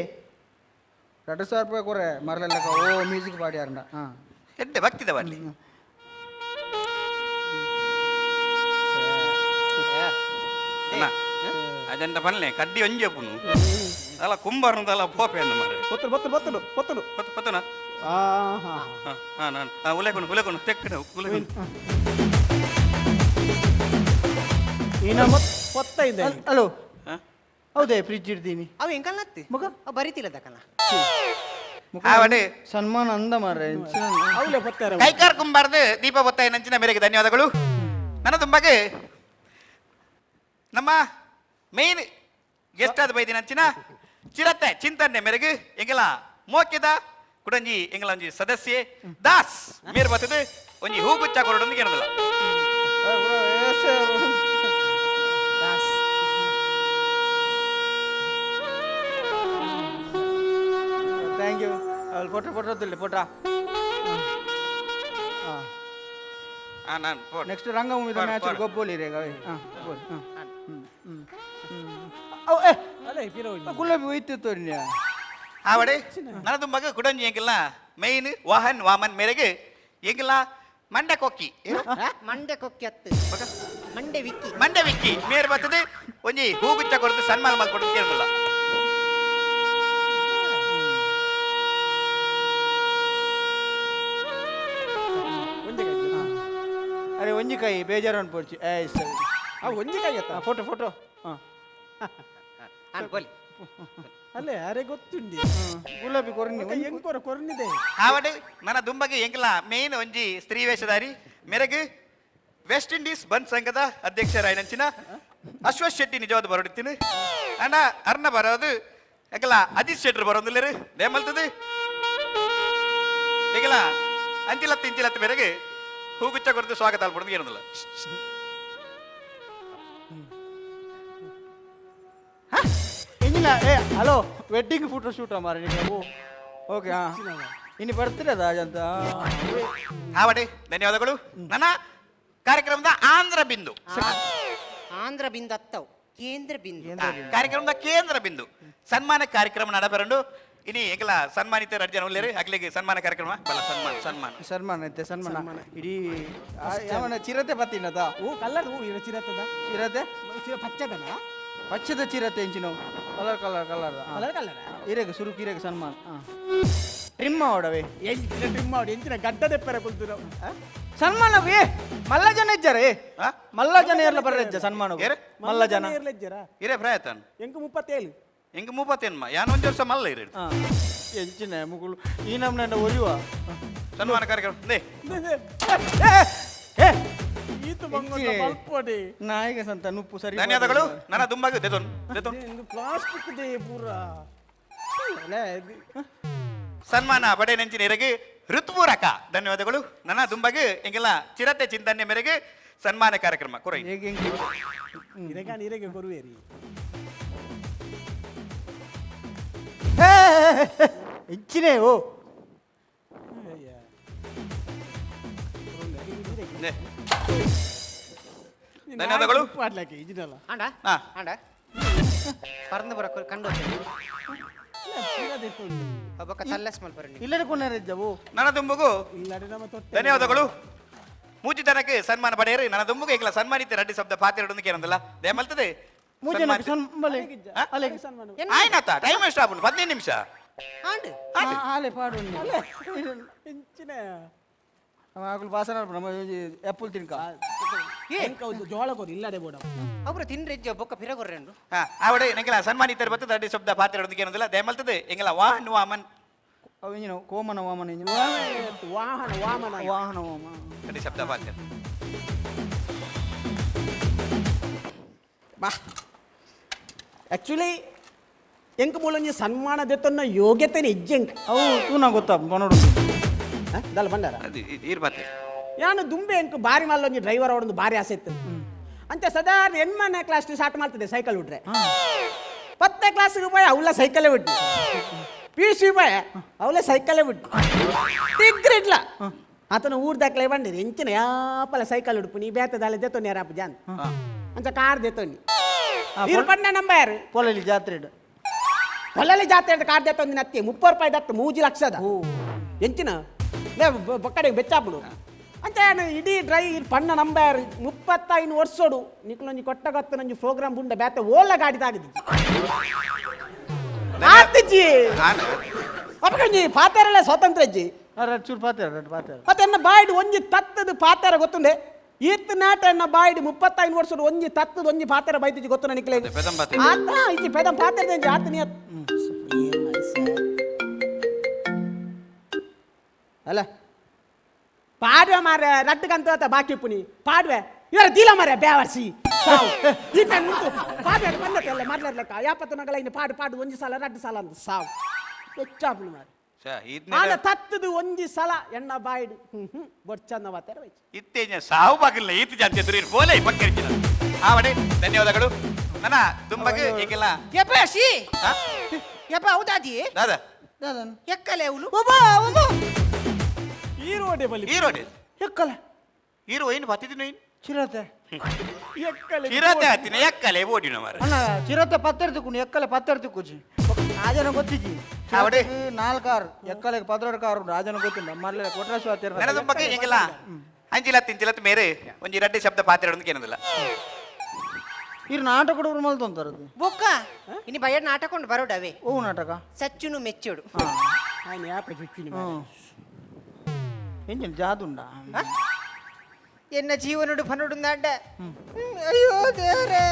2000 ರೂಪಾಯಿ ಕೊರೆ ಮರಲೆಲ್ಲ. ಓ ಮ್ಯೂಸಿಕ್ ಪಾಡಿ ಯಾರಂಡ. ಹಾಂ. ಎಡ್ಡೆ ಭಕ್ತಿದ ಬರ್ಲಿ. ಅಣ್ಣ ಅಜಂಟ ಪನ್ಲೆ ಕಡ್ಡಿ ಒಂಜಿ ಅಪ್ಪುನು ಅಲ್ಲ ಕುಂಬಾರದಲ್ಲ ಪೋಪೆ ಅಂದ ಮಾರೆ. ಪೊತ್ತಲು ಪೊತ್ತಲು ಪೊತ್ತಲು ಪೊತ್ತಲು. ಪೊತ್ತು ಪೊತ್ತುನ. ಆಹಾ. ಹಾಂ ನಾನು ಉಲೇಕೊನು ಉಲೇಕೊನು ತೆಕ್ಕಡ ಉಲೇಕೊನು. ಈ ನಮ್ಮ ಪೊತ್ತ ಇದೆ. ಹಲೋ. ಹೌದೇ, ಫ್ರಿಜ್ ಇಡ್ತೀನಿ. ಅವು ಎಂಕಲ್ ನತ್ತು ಮಗ? ಅವು ಬರಿತಿಲ್ಲ ದಕಲ. ಆವಡೆ. ಸನ್ಮಾನ ಅಂದ ಮಾರ್ರೆ. ಅವಲೇ ಪೊತ್ತಾರ. ಕೈಕಾರ್ ಕುಂಬಾರ್ದು ದೀಪ ಬೊತ್ತಾಯ ನಂಚಿನ ಮೇರೆಗೆ ಧನ್ಯವಾದಗಳು. ನನ್ನ ತುಂಬಾಗೆ ನಮ್ಮ ಮೇನ್ ಗೆಸ್ಟ್ ಆದ ಬೈದಿನ ನಂಚಿನ ಚಿರತೆ ಚಿಂತನೆ ಮೇರೆಗೆ ಎಂಗಲ ಮೋಕಿದ ಕುಡಂಜಿ ಎಂಗಲ ಒಂಜಿ ಸದಸ್ಯೆ ದಾಸ್ ಮೇರ್ ಬರ್ತದೆ ಒಂಜಿ ಹೂಗುಚ್ಚ ಕೊರಡೊಂದಿಗೆ ಏನದಲ್ಲ. ದಾಸ್. Thank you. ಅಲ್ಲಿ ಫೋಟೋ ಫೋಟೋ ತಿಳಿ ಫೋಟೋ. ಹಾಂ. ನಾನು ನೆಕ್ಸ್ಟ್ ರಂಗಭೂಮಿದ ಬಾರ್, ಮ್ಯಾಚ್ ಬಾರ್. ಗೊಬ್ಬಲಿ ರೇ ಗವೆ. ಹಾಂ ಬೋಲ್. ಹಾಂ ಹ್ಞೂ ಹ್ಞೂ. ಏ. ಅಲ್ಲ ಪಿರೋ. ಗುಲಾಬಿ ಹೋಯ್ತು ತೋರಿನ. ಆವಡೆ ನನ್ನ ತುಂಬಾಗ ಕುಡಂಜಿ ಎಂಗಲ ಮೇನ್ ವಾಹನ್ ವಾಮನ್ ಮೇರೆಗೆ ಎಂಗಲ ಮಂಡ ಕೊಕ್ಕಿ ಏನು? ಮಂಡೆ ಕೊಕ್ಕಿ ಅತ್ತು ಮಂಡೆ ವಿಕ್ಕಿ. ಮಂಡೆ ವಿಕ್ಕಿ ಮೇರ್ ಬರ್ತದೆ ಒಂಜಿ ಹೂಗುಚ್ಚ ಕೊರದು ಸನ್ಮಾನ ಮಲ್ಕೊಡೋದು ಕೇಳಲ್ಲ. ಒಂಜಿ ಕೈ. ಅರೆ ಒಂಜಿ ಕೈ ಬೇಜಾರು ಅನ್ಪೋಡ್ಚಿ ಏ ಸರಿ. ಆ ಒಂಜಿ ಕೈ ಅತ್ತ. Photo photo. ಹಾಂ. ಆನ್ ಬೋಲಿ. ಅಲ್ಲೇ ಅರೆ ಗೊತ್ತುಂಡಿ. ಗುಲಾಬಿ ಕೊರ್ನಿ. ಎಂಕೋರ ಕೊರ್ನಿದೆ. ಆವಡೆ ನನ್ನ ದುಂಬಗೆ ಎಂಕಲ ಮೇನ್ ಒಂಜಿ ಸ್ತ್ರೀ ವೇಷಧಾರಿ ಮೆರಗು ವೆಸ್ಟ್ ಇಂಡೀಸ್ ಬಂದ್ ಸಂಘದ ಅಧ್ಯಕ್ಷರಾಯಿನಂಚಿನ ಅಶ್ವಥ್ ಶೆಟ್ಟಿ ನಿಜವಾದ ಬರೋಡಿತ್ತೀನಿ. ಅಣ್ಣ ಅರ್ನ ಬರೋದು ಎಂಕಲ ಅಜಿತ್ ಶೆಟ್ಟರ್ ಬರೋದಿಲ್ಲರು ನೇಮಲ್ತದೆ ಎಂಕಲ ಅಂಚಿಲತ್ತು ಇಂಚಿಲತ್ತು ಮೇರೆಗೆ ಹೂಗುಚ್ಚ ಕೊರತು ಸ್ವಾಗತ ಅಲ್ಪಡ್ದು ಏನಲ್ಲ. ಇಂಜಿನ ಏ ಹಲೋ, ವೆಡ್ಡಿಂಗ್ ಫೋಟೋ ಶೂಟ್ ಮಾರೆ ನೀವು? ಓಕೆ, ಹಾಂ, ಇನ್ನು ಬರ್ತೀರದ ಅಂತ. ಹಾವಡೆ ಧನ್ಯವಾದಗಳು. ನನ್ನ ಕಾರ್ಯಕ್ರಮದ ಆಂಧ್ರ ಬಿಂದು. ಆಂಧ್ರ ಬಿಂದು ಅತ್ತವು, ಕೇಂದ್ರ ಬಿಂದು. ಕಾರ್ಯಕ್ರಮದ ಕೇಂದ್ರ ಬಿಂದು ಸನ್ಮಾನ ಕಾರ್ಯಕ್ರಮ ನಡಬರಂಡು. ಇನಿ ಎಂಕಲ ಸನ್ಮಾನಿತ ರಡ್ಜನ ಉಲ್ಲೇರು, ಅಕ್ಲಿಗೆ ಸನ್ಮಾನ ಕಾರ್ಯಕ್ರಮ ಬಲ. ಸನ್ಮಾನ ಸನ್ಮಾನ ಸನ್ಮಾನ ಐತೆ ಸನ್ಮಾನ. ಇಡೀ ಯಾವನ ಚಿರತೆ ಪತ್ತಿನದ? ಓ ಕಲರ್ ಹೂ ಇರ ಚಿರತದ. ಚಿರತೆ. ಪಚ್ಚದನ. ಪಚ್ಚದ ಚಿರತೆ ಇಂಚಿನ colour colour colour. Colour colour. ಇರೇಗ ಸುರುಕು ಇರೇಗ ಸನ್ಮಾನ ಟ್ರಿಮ್ ಮಾಡವೆ. ಎಂಚಿನ ಟ್ರಿಮ್ ಮಾಡಿ, ಎಂಚಿನ ಗಡ್ಡದೆಪ್ಪರ ಕುಲ್ತು ನಾವು. ಸನ್ಮಾನವೇ ಮಲ್ಲ ಜನ ಇಜ್ಜಾರೆ? ಮಲ್ಲ ಜನ ಏರ್ಲ ಬರ್ರೆಜ್ಜ ಸನ್ಮಾನ? ಏರ್? ಮಲ್ಲ ಜನ ಇರ್ಲೆಜ್ಜರ. ಇರೇ ಪ್ರಾಯತನ್. ಎಂಕು 37. ಎಂಕ್ 37 ಯಾನ್ ಒಂಜಿ ವರ್ಷ ಮಲ್ಲ ಇರ. ಎಂಚಿನ ಮುಗುಳು ಈ ನಮ್ನ ಒರಿಯುವ. ಸನ್ಮಾನ ಕಾರ್ಯಕ್ರಮ they. ಈತು ಮಂಗೊಂಡ ಮಲ್ಪೊಡಿ. ನಾಯಿಗೆ ಸಂತ ನುಪ್ಪು ಸರಿ. ಧನ್ಯವಾದಗಳು. ನನ್ನ ದುಂಬಾಗ ದೆತೊನ್ ದೆತೊನ್. ಪ್ಲಾಸ್ಟಿಕ್ they ಪೂರ. ಸನ್ಮಾನ ಬಡೆ ನೆಂಚಿನ ಎರೆಗೆ ಋತುಪೂರಕ ಧನ್ಯವಾದಗಳು. ನನ್ನ ದುಂಬಾಗ ಎಂಗೆಲ್ಲ ಚಿರತೆ ಚಿಂತನೆ ಮೇರೆಗೆ ಸನ್ಮಾನ ಕಾರ್ಯಕ್ರಮ ಕೊರೈ. ಇರಗಾನ ಇರೆಗೆ ಕೊರುವೇರಿ. ಹೆಚ್ಚಿನೇ ಓ. ಧನ್ಯವಾದಗಳು. ಮಾಡ್ಲಾಕೆ ಇಜಿನಲ್ಲ. ಆಂಡ. ಹಾ. ಆಂಡ ಪರಂದು ಬರ ಕಂಡು ಬೊಕ್ಕ ತಲ್ಲಸ್ ಮಲ್ಪರ. ಇಲ್ಲಡೆ ಕೊನೆರಜ್ಜವು. ನನ್ನ ದುಂಬುಗು ಇಲ್ಲಡೆ ನಮ್ಮ ತೊಟ್ಟೆ. ಧನ್ಯವಾದಗಳು. ಮೂಜಿ ಜನಕ್ಕೆ ಸನ್ಮಾನ ಪಡೆಯರಿ. ನನ್ನ ದುಂಬುಗು ಎಂಗೆಲ್ಲ ಸನ್ಮಾನಿತ ರೆಡ್ಡಿ ಶಬ್ದ ಪಾತಿರಡೊಂದು ಏನಂದಲ್ಲ ದಯಮಲ್ತದೆ. ಮೂಜನ ಸನ್ಮಲೆ ಅಲೆ. ಆಯ್ನಾತ ಟೈಮ್ ಎಷ್ಟು ಆಪುಂಡು? 15 ನಿಮಿಷ. ಆಂಡ್. ಆಲೆ ಪಾಡು. ಎಂಚಿನ ಆಗಲು ಬಾಸನ ನಮ್ಮ ಆ್ಯಪಲ್ ತಿನ್ಕ. ಜೋಳ ಕೊರು ಇಲ್ಲಡೆ ಬೋಡ. ಅವ್ರು ತಿನ್ರೆಜ್ಜ ಬೊಕ್ಕ ಪಿರಗೊರ್ರೆಂಡು. ಹಾ ಆವಡೆ ಎಂಗೆಲ್ಲ ಸನ್ಮಾನಿತರು ಬರ್ತದೆ ರೆಡ್ಡಿ ಶಬ್ದ ಪಾತಿರಡೊಂದು ಏನಂದಲ್ಲ ದಯಮಲ್ತದೆ. ಎಂಗೆಲ್ಲ ವಾಹನ ವಾಮನ್. ಅವು ಇಂಜಿನ ಕೋಮನ ವಾಮನ ಇಂಜಿನ. ವಾಹನ ವಾಮನ. ವಾಹನ ವಾಮನ. ರೆಡ್ಡಿ ಶಬ್ದ ಪಾತಿರ. ಬಾ ಆ್ಯಕ್ಚುಲಿ ಎಂಕ್ ಮೂಲೊಂಜಿ ಸನ್ಮಾನ ದೆತ್ತೊನ್ನ ಯೋಗ್ಯತೆನೆ ಇಜ್ಜೆಂಕ್. ಅವು ತೂನ ಗೊತ್ತಾ ಬನೋಡು. ದಲ್ಲ ಬಂದಾರ. ಅದು ಈರ್ ಬಾತೆ. ಯಾನು ದುಂಬೆ ಎಂಕ್ ಬಾರಿ ಮಲ್ಲೊಂಜಿ ಡ್ರೈವರ್ ಅವಡೊಂದು ಬಾರಿ ಆಸೆ ಇತ್ತು. ಅಂಚೆ ಸಾಧಾರಣ ಎನ್ಮನೆ ಕ್ಲಾಸ್ ಸ್ಟಾರ್ಟ್ ಮಾಡ್ತಿದ್ದೆ ಸೈಕಲ್ ಬಿಟ್ರೆ. 10ನೇ ಕ್ಲಾಸ್ಗೆ ಪೋಯ್ ಅವಳ ಸೈಕಲೇ ಬಿಟ್ಟು, ಪಿ ಸಿ ಪೋಯ್ ಅವಳ ಸೈಕಲೇ ಬಿಟ್ಟು, ಡಿಗ್ರಿ ಇಡ್ಲ ಆತನ ಊರ್ ದಾಖಲೆ ಬಂದಿರಿ ಎಂಚಿನ ಯಾಪಲ ಸೈಕಲ್ ಉಡುಪು ನೀ ಬೇತದಾಲೆ ದೆತ್ತೊನ್ನಿ ಯಾರಪ್ಪ ಜಾನ್ ಅಂಚ ಕಾರ್ ದೆತ್ತೊನ್ನಿ ಇರು ಪಣ್ಣ ನಂಬರ್. ಪೊಲಲಿ ಜಾತ್ರೆ. ಪೊಲಲಿ ಜಾತ್ರೆ ಅಂತ ಕಾರ್ ದೆತ್ತೊಂದು ನತ್ತಿ 30 ರೂಪಾಯಿ ದತ್ತು 3 ಲಕ್ಷದ ಎಂಚಿನ ಬೊಕ್ಕಡೆ ಬೆಚ್ಚಾಪುಡು ಅಂಚ ಏನು ಇಡೀ ಡ್ರೈ ಪಣ್ಣ ನಂಬರ್ 35 ವರ್ಷೋಡು ನಿಕ್ಲೊಂಜಿ ಕೊಟ್ಟಗತ್ತು ನಂಜಿ ಪ್ರೋಗ್ರಾಮ್ ಬುಂಡ ಬೇತ ಓಲ ಗಾಡಿ ತಾಗದಿ ಆತಿಜಿ ಅಪ್ಪಕಂಜಿ ಪಾತೆರಲ್ಲ ಸ್ವಾತಂತ್ರ್ಯ ಅಜ್ಜಿ. ಚೂರು ಪಾತೆ ರಡ್ ಪಾತೆ. ಮತ್ತೆ ಎನ್ನ ಬಾಯ್ಡ್ ಒಂಜಿ ತತ್ತದ ಪಾತೆರ ಗೊತ್ತುಂಡೆ ಈತ್ ನಾಟ ಎನ್ನ ಬಾಯ್ಡ್ 35 ವರ್ಷದ ಒಂಜಿ ತತ್ತದ ಒಂಜಿ ಪಾತೆರ ಬೈತಿಜಿ ಗೊತ್ತು ನಿಕ್ಲೆ. ಪೆದಂ ಪಾತೆರ. ಆತ ಇಜ್ಜಿ ಪೆದಂ ಪಾತೆರ ಆತ ನೀ ಅಲ್ಲ ಪಾಡ್ವೆ ಮಾರ ರಡ್ಡು ಕಂತ ಬಾಕಿ ಪುನಿ ಪಾಡ್ವೆ ಇವರ ದೀಲ ಮಾರ ಬೇವರ್ಸಿ ಸಾವು ಈ ಪೆನ್ ಉಂಟು ಪಾಡ್ವೆ ಬಂದತ್ತಲ್ಲ ಮರ್ಲರ್ಲೆಕ್ಕ ಯಾಪತ್ತು ನಗಲ ಇನ್ನು ಪಾಡು ಪಾಡು ಒಂಜಿ ಸಲ ರಡ್ಡು ಸಲ ಅಂತ ಸಾವು ಹೆಚ್ಚಾಪುಲು ಮಾರ. ಆನ ತತ್ತದು ಒಂಜಿ ಸಲ ಎಣ್ಣ ಬಾಯ್ಡು ಹ್ಮ್ ಹ್ಮ್ ಬೊಡ್ಚಂದ ಮಾತಾರ. ಇತ್ತೇಜ ಸಾವು ಬಾಗಿಲ್ಲ ಈತ ಜಾತಿ ಎದುರು ಬೋಲೆ ಪಕ್ಕರಿಚಿನ ಆವಡೆ ಧನ್ಯವಾದಗಳು. ನನ್ನ ದುಂಬಗೆ ಈಗೆಲ್ಲ ಯಪ್ಪ she ಯಪ್ಪ ಹೌದಾದಿ. ದಾದಾ ಎಕ್ಕಲೆ ಅವಳು. ಈ ರೋಡೆ ಬಲಿ. ಈ ರೋಡೆ. ಎಕ್ಕಲೆ. ಈ ರೋ ಏನು ಬತ್ತಿದಿನ ಏನು ಚಿರತೆ. ಎಕ್ಕಲೆ. ಚಿರತೆ ಹತ್ತಿನ ಎಕ್ಕಲೆ ಓಡಿನ ಮಾರ. ಅಣ್ಣ ಚಿರತೆ ಪತ್ತೆರ್ತಿಕ್ಕು ಎಕ್ಕಲೆ ಪತ್ತೆರ್ತಿಕ್ಕುಜಿ ಆಜನ ಗೊತ್ತಿಜಿ. ಆವಡೆ. ನಾಲ್ಕು ಕಾರು ಎಕ್ಕಲೆಗೆ 16 ಕಾರು ಉಂಟು ಆಜನ ಗೊತ್ತಿಲ್ಲ ಮರ್ಲೆ ಕೊಟ್ರಾಶು ಹತ್ತಿರ. ನನ್ನ ದುಂಬಗೆ ಎಂಗೆಲ್ಲ ಅಂಚಿಲತ್ತು ಇಂಚಿಲತ್ತು ಮೇರೆ ಒಂಜಿ ರಡ್ಡೆ ಶಬ್ದ ಪಾತಿರಡೊಂದು ಏನದಲ್ಲ. ಇರು ನಾಟಕ ಕೊಡೋರು ಮಲ್ತೊಂತಾರದು. ಬೊಕ್ಕ ಇನಿ ಬಯ್ಯ ನಾಟಕ ಉಂಡು ಬರೋಡವೇ. ಓ ನಾಟಕ. ಸಚ್ಚುನು ಮೆಚ್ಚುಡು. ఆయన ಯಾಪ ಚುಚ್ಚಿನ. ಎಂಜಿನ ಜಾದುಂಡ. ಎನ್ನ ಜೀವನಡು ಪನುಡುಂದಾಂಡ ಅಯ್ಯೋ ದೇವರೇ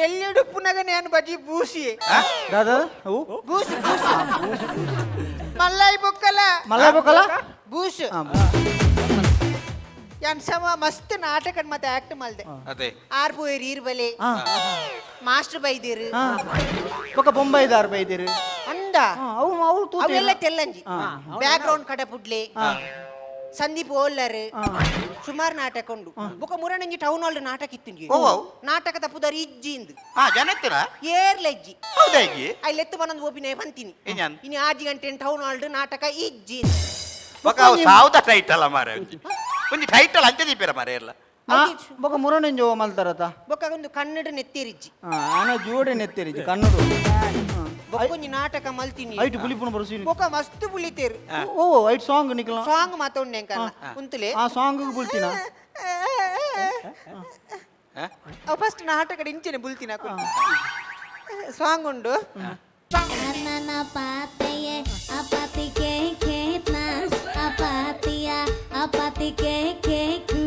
ಎಲ್ಲಿಡು ಪುನಗ ನಾನು ಬಜಿ ಬೂಸಿ. ದಾದಾ ಅವು ಬೂಸು ಬೂಸು ಮಲ್ಲಾಯಿ ಬೊಕ್ಕಲ. ಮಲ್ಲಾಯಿ ಬೊಕ್ಕಲ? ಬೂಸು. ಯಾನ್ ಸಮ ಮಸ್ತ್ ನಾಟಕ ಮತ್ತೆ ಆಕ್ಟ್ ಮಲ್ದೆ. ಅದೇ ಆರ್ ಪೋಯರ್ ಈರ್ ಬಲೆ ಮಾಸ್ಟರ್ ಬೈದಿರು. ಬೊಕ್ಕ ಬೊಂಬೈದಾರ್ ಬೈದಿರು. ಅಂದ. ಅವು ಅವು ತೂತು ಅವೆಲ್ಲ ತೆಲ್ಲಂಜಿ ಬ್ಯಾಕ್ ಗ್ರೌಂಡ್ ಕಡೆ ಪುಡ್ಲೆ ಸಂದೀಪ್ ಓಲ್ಲರ್ ಸುಮಾರು ನಾಟಕ ಉಂಡು. ಬೊಕ ಮುರಣಂಜಿ ಟೌನ್ ಹಾಲ್ ನಾಟಕ ಇತ್ತು. ಓ, ಓ. ನಾಟಕದ ಪುದರ್ ಇಜ್ಜಿ ಇಂದು. ಹಾ, ಜನ ಇತ್ತೀರಾ? ಏರ್ಲ ಇಜ್ಜಿ. ಹೌದಾ ಇಜ್ಜಿ? ಐಲೆತ್ತು ಬನೊಂದು ಒಪಿನೇ ಬಂತೀನಿ. ಏನ್ಯಾನ್? ಇನ್ನು 6 ಗಂಟೆ ಟೌನ್ ಹಾಲ್ ನಾಟಕ ಇಜ್ಜಿ. ಬೊಕ ಅವು ಸಾವುದ ಟೈಟಲ್ ಮಾರೆ, ಒಂಜಿ ಒಂಜಿ ಟೈಟಲ್ ಅಂಚೆ ದೀಪೇರ ಮಾರೆ ಎಲ್ಲ. ಬೊಕ ಮುರಣಂಜಿ ಓ ಮಲ್ತಾರತ? ಬೊಕ ಒಂದು ಕನ್ನಡ ನೆತ್ತೇರಿಜ್ಜಿ. ಆನ ಜೋಡೆ ನೆತ್ತೇರಿಜ್ಜಿ ಕನ್ನಡ. ಬೊಕ ಒಂಜಿ ನಾಟಕ ಮಲ್ತೀನಿ. ಐಟ್ ಪುಲಿಪುನ ಬರಸಿ. ಬೊಕ ಮಸ್ತ್ ಪುಲಿತೇರು. ಓ ಐಟ್ ಸಾಂಗ್ ನಿಕಲ. ಸಾಂಗ್ ಮಾತೊಂಡೆ ಅಂಕಲ್ಲ ಉಂತುಲೆ. ಆ ಸಾಂಗ್ ಬುಲ್ತಿನ. ಅವು ಫಸ್ಟ್ ನಾಟಕ ಇಂಚೆನೆ ಬುಲ್ತಿನ ಸಾಂಗ್ ಉಂಡು. ಪಾತೆಯೇ ಅಪಾತಿಗೆ ಖೇತ್ನ ಅಪಾತಿಯ ಅಪಾತಿಗೆ ಕೇಕು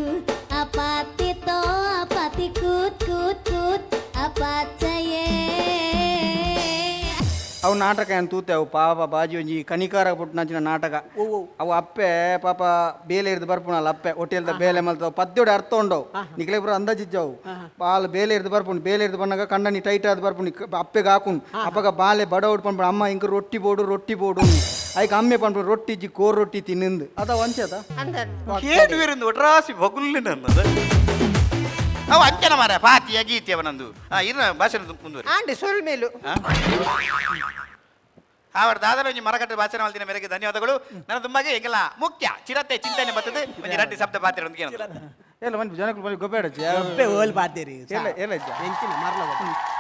ಅಪಾತಿ ತೋ ಅಪಾತಿ ಕೂತ್ ಕೂತ್ ಕೂತ್ ಅಪಾಚಯೇ. ಅವು ನಾಟಕ ಏನು ತೂತೆ ಅವು ಪಾಪ ಬಾಜಿ ಒಂಜಿ ಕನಿಕಾರ ಪುಟ್ಟನಂಚಿನ ನಾಟಕ. ಅವು ಅಪ್ಪೆ ಪಾಪ ಬೇಲೆ ಇರ್ದು ಬರ್ಪುಣಲ್ಲ, ಅಪ್ಪೆ ಹೋಟೆಲ್ದ ಬೇಲೆ ಮಲ್ತವು ಪದ್ಯೋಡೆ ಅರ್ಥ ಉಂಡವು ನಿಕ್ಲೆ ಪೂರ ಅಂದಾಜಿಜ್ಜವು. ಬಾಲ್ ಬೇಲೆ ಇರ್ದು ಬರ್ಪುಂಡು, ಬೇಲೆ ಇರ್ದು ಬಂದಾಗ ಕಂಡನಿ ಟೈಟ್ ಆದ್ ಬರ್ಪುಂಡು, ಅಪ್ಪೆಗೆ ಹಾಕುಂಡು. ಅಪ್ಪಗ ಬಾಲೆ ಬಡ ಉಡ್ ಪನ್ಪುಂಡು, ಅಮ್ಮ ಇಂಕ ರೊಟ್ಟಿ ಬೋಡು ರೊಟ್ಟಿ ಬೋಡು. ಐಕ್ ಅಮ್ಮೆ ಪನ್ಪುಂಡು ರೊಟ್ಟಿ ಜಿ ಕೋರ್ ರೊಟ್ಟಿ ತಿನ್ನಿಂದು ಅದ ವಂಚದ. ಕೇಳುವಿರಂದು ಒಟ್ರಾಸಿ ಬಗುಲ್ಲಿನ ಅವು ಅಂಚನ ಮಾರ ಪಾತಿಯ ಗೀತಿಯ ನಂದು ಇರ ಭಾಷಣ ಮುಂದುವರಿ. ಆಂಡೆ ಸೊಲ್ ಮೇಲು. ಅವರ ದಾದರ ಒಂಜಿ ಮರಕಟ್ಟೆ ಭಾಷಣ ಮಲ್ತಿನ ಮೇರೆಗೆ ಧನ್ಯವಾದಗಳು. ನನ್ನ ತುಂಬಾಗೆ ಎಂಗೆಲ್ಲ ಮುಖ್ಯ ಚಿರತೆ ಚಿಂತನೆ ಬರ್ತದೆ ಒಂಜಿ ರಡ್ಡಿ ಶಬ್ದ ಪಾತ್ರೆ ಒಂದಿಗೆ ಎಲ್ಲ ಮಂದಿ ಜನಗಳು ಬಂದು ಗೊಬ್ಬೆ ಗೊಬ್ಬೆ ಓಲ್ ಪಾತೇರಿ. ಎಲ್ಲ ಎಲ್ಲ ಇಜ್ಜ? ಎಂಚಿನ ಮರ್ಲ.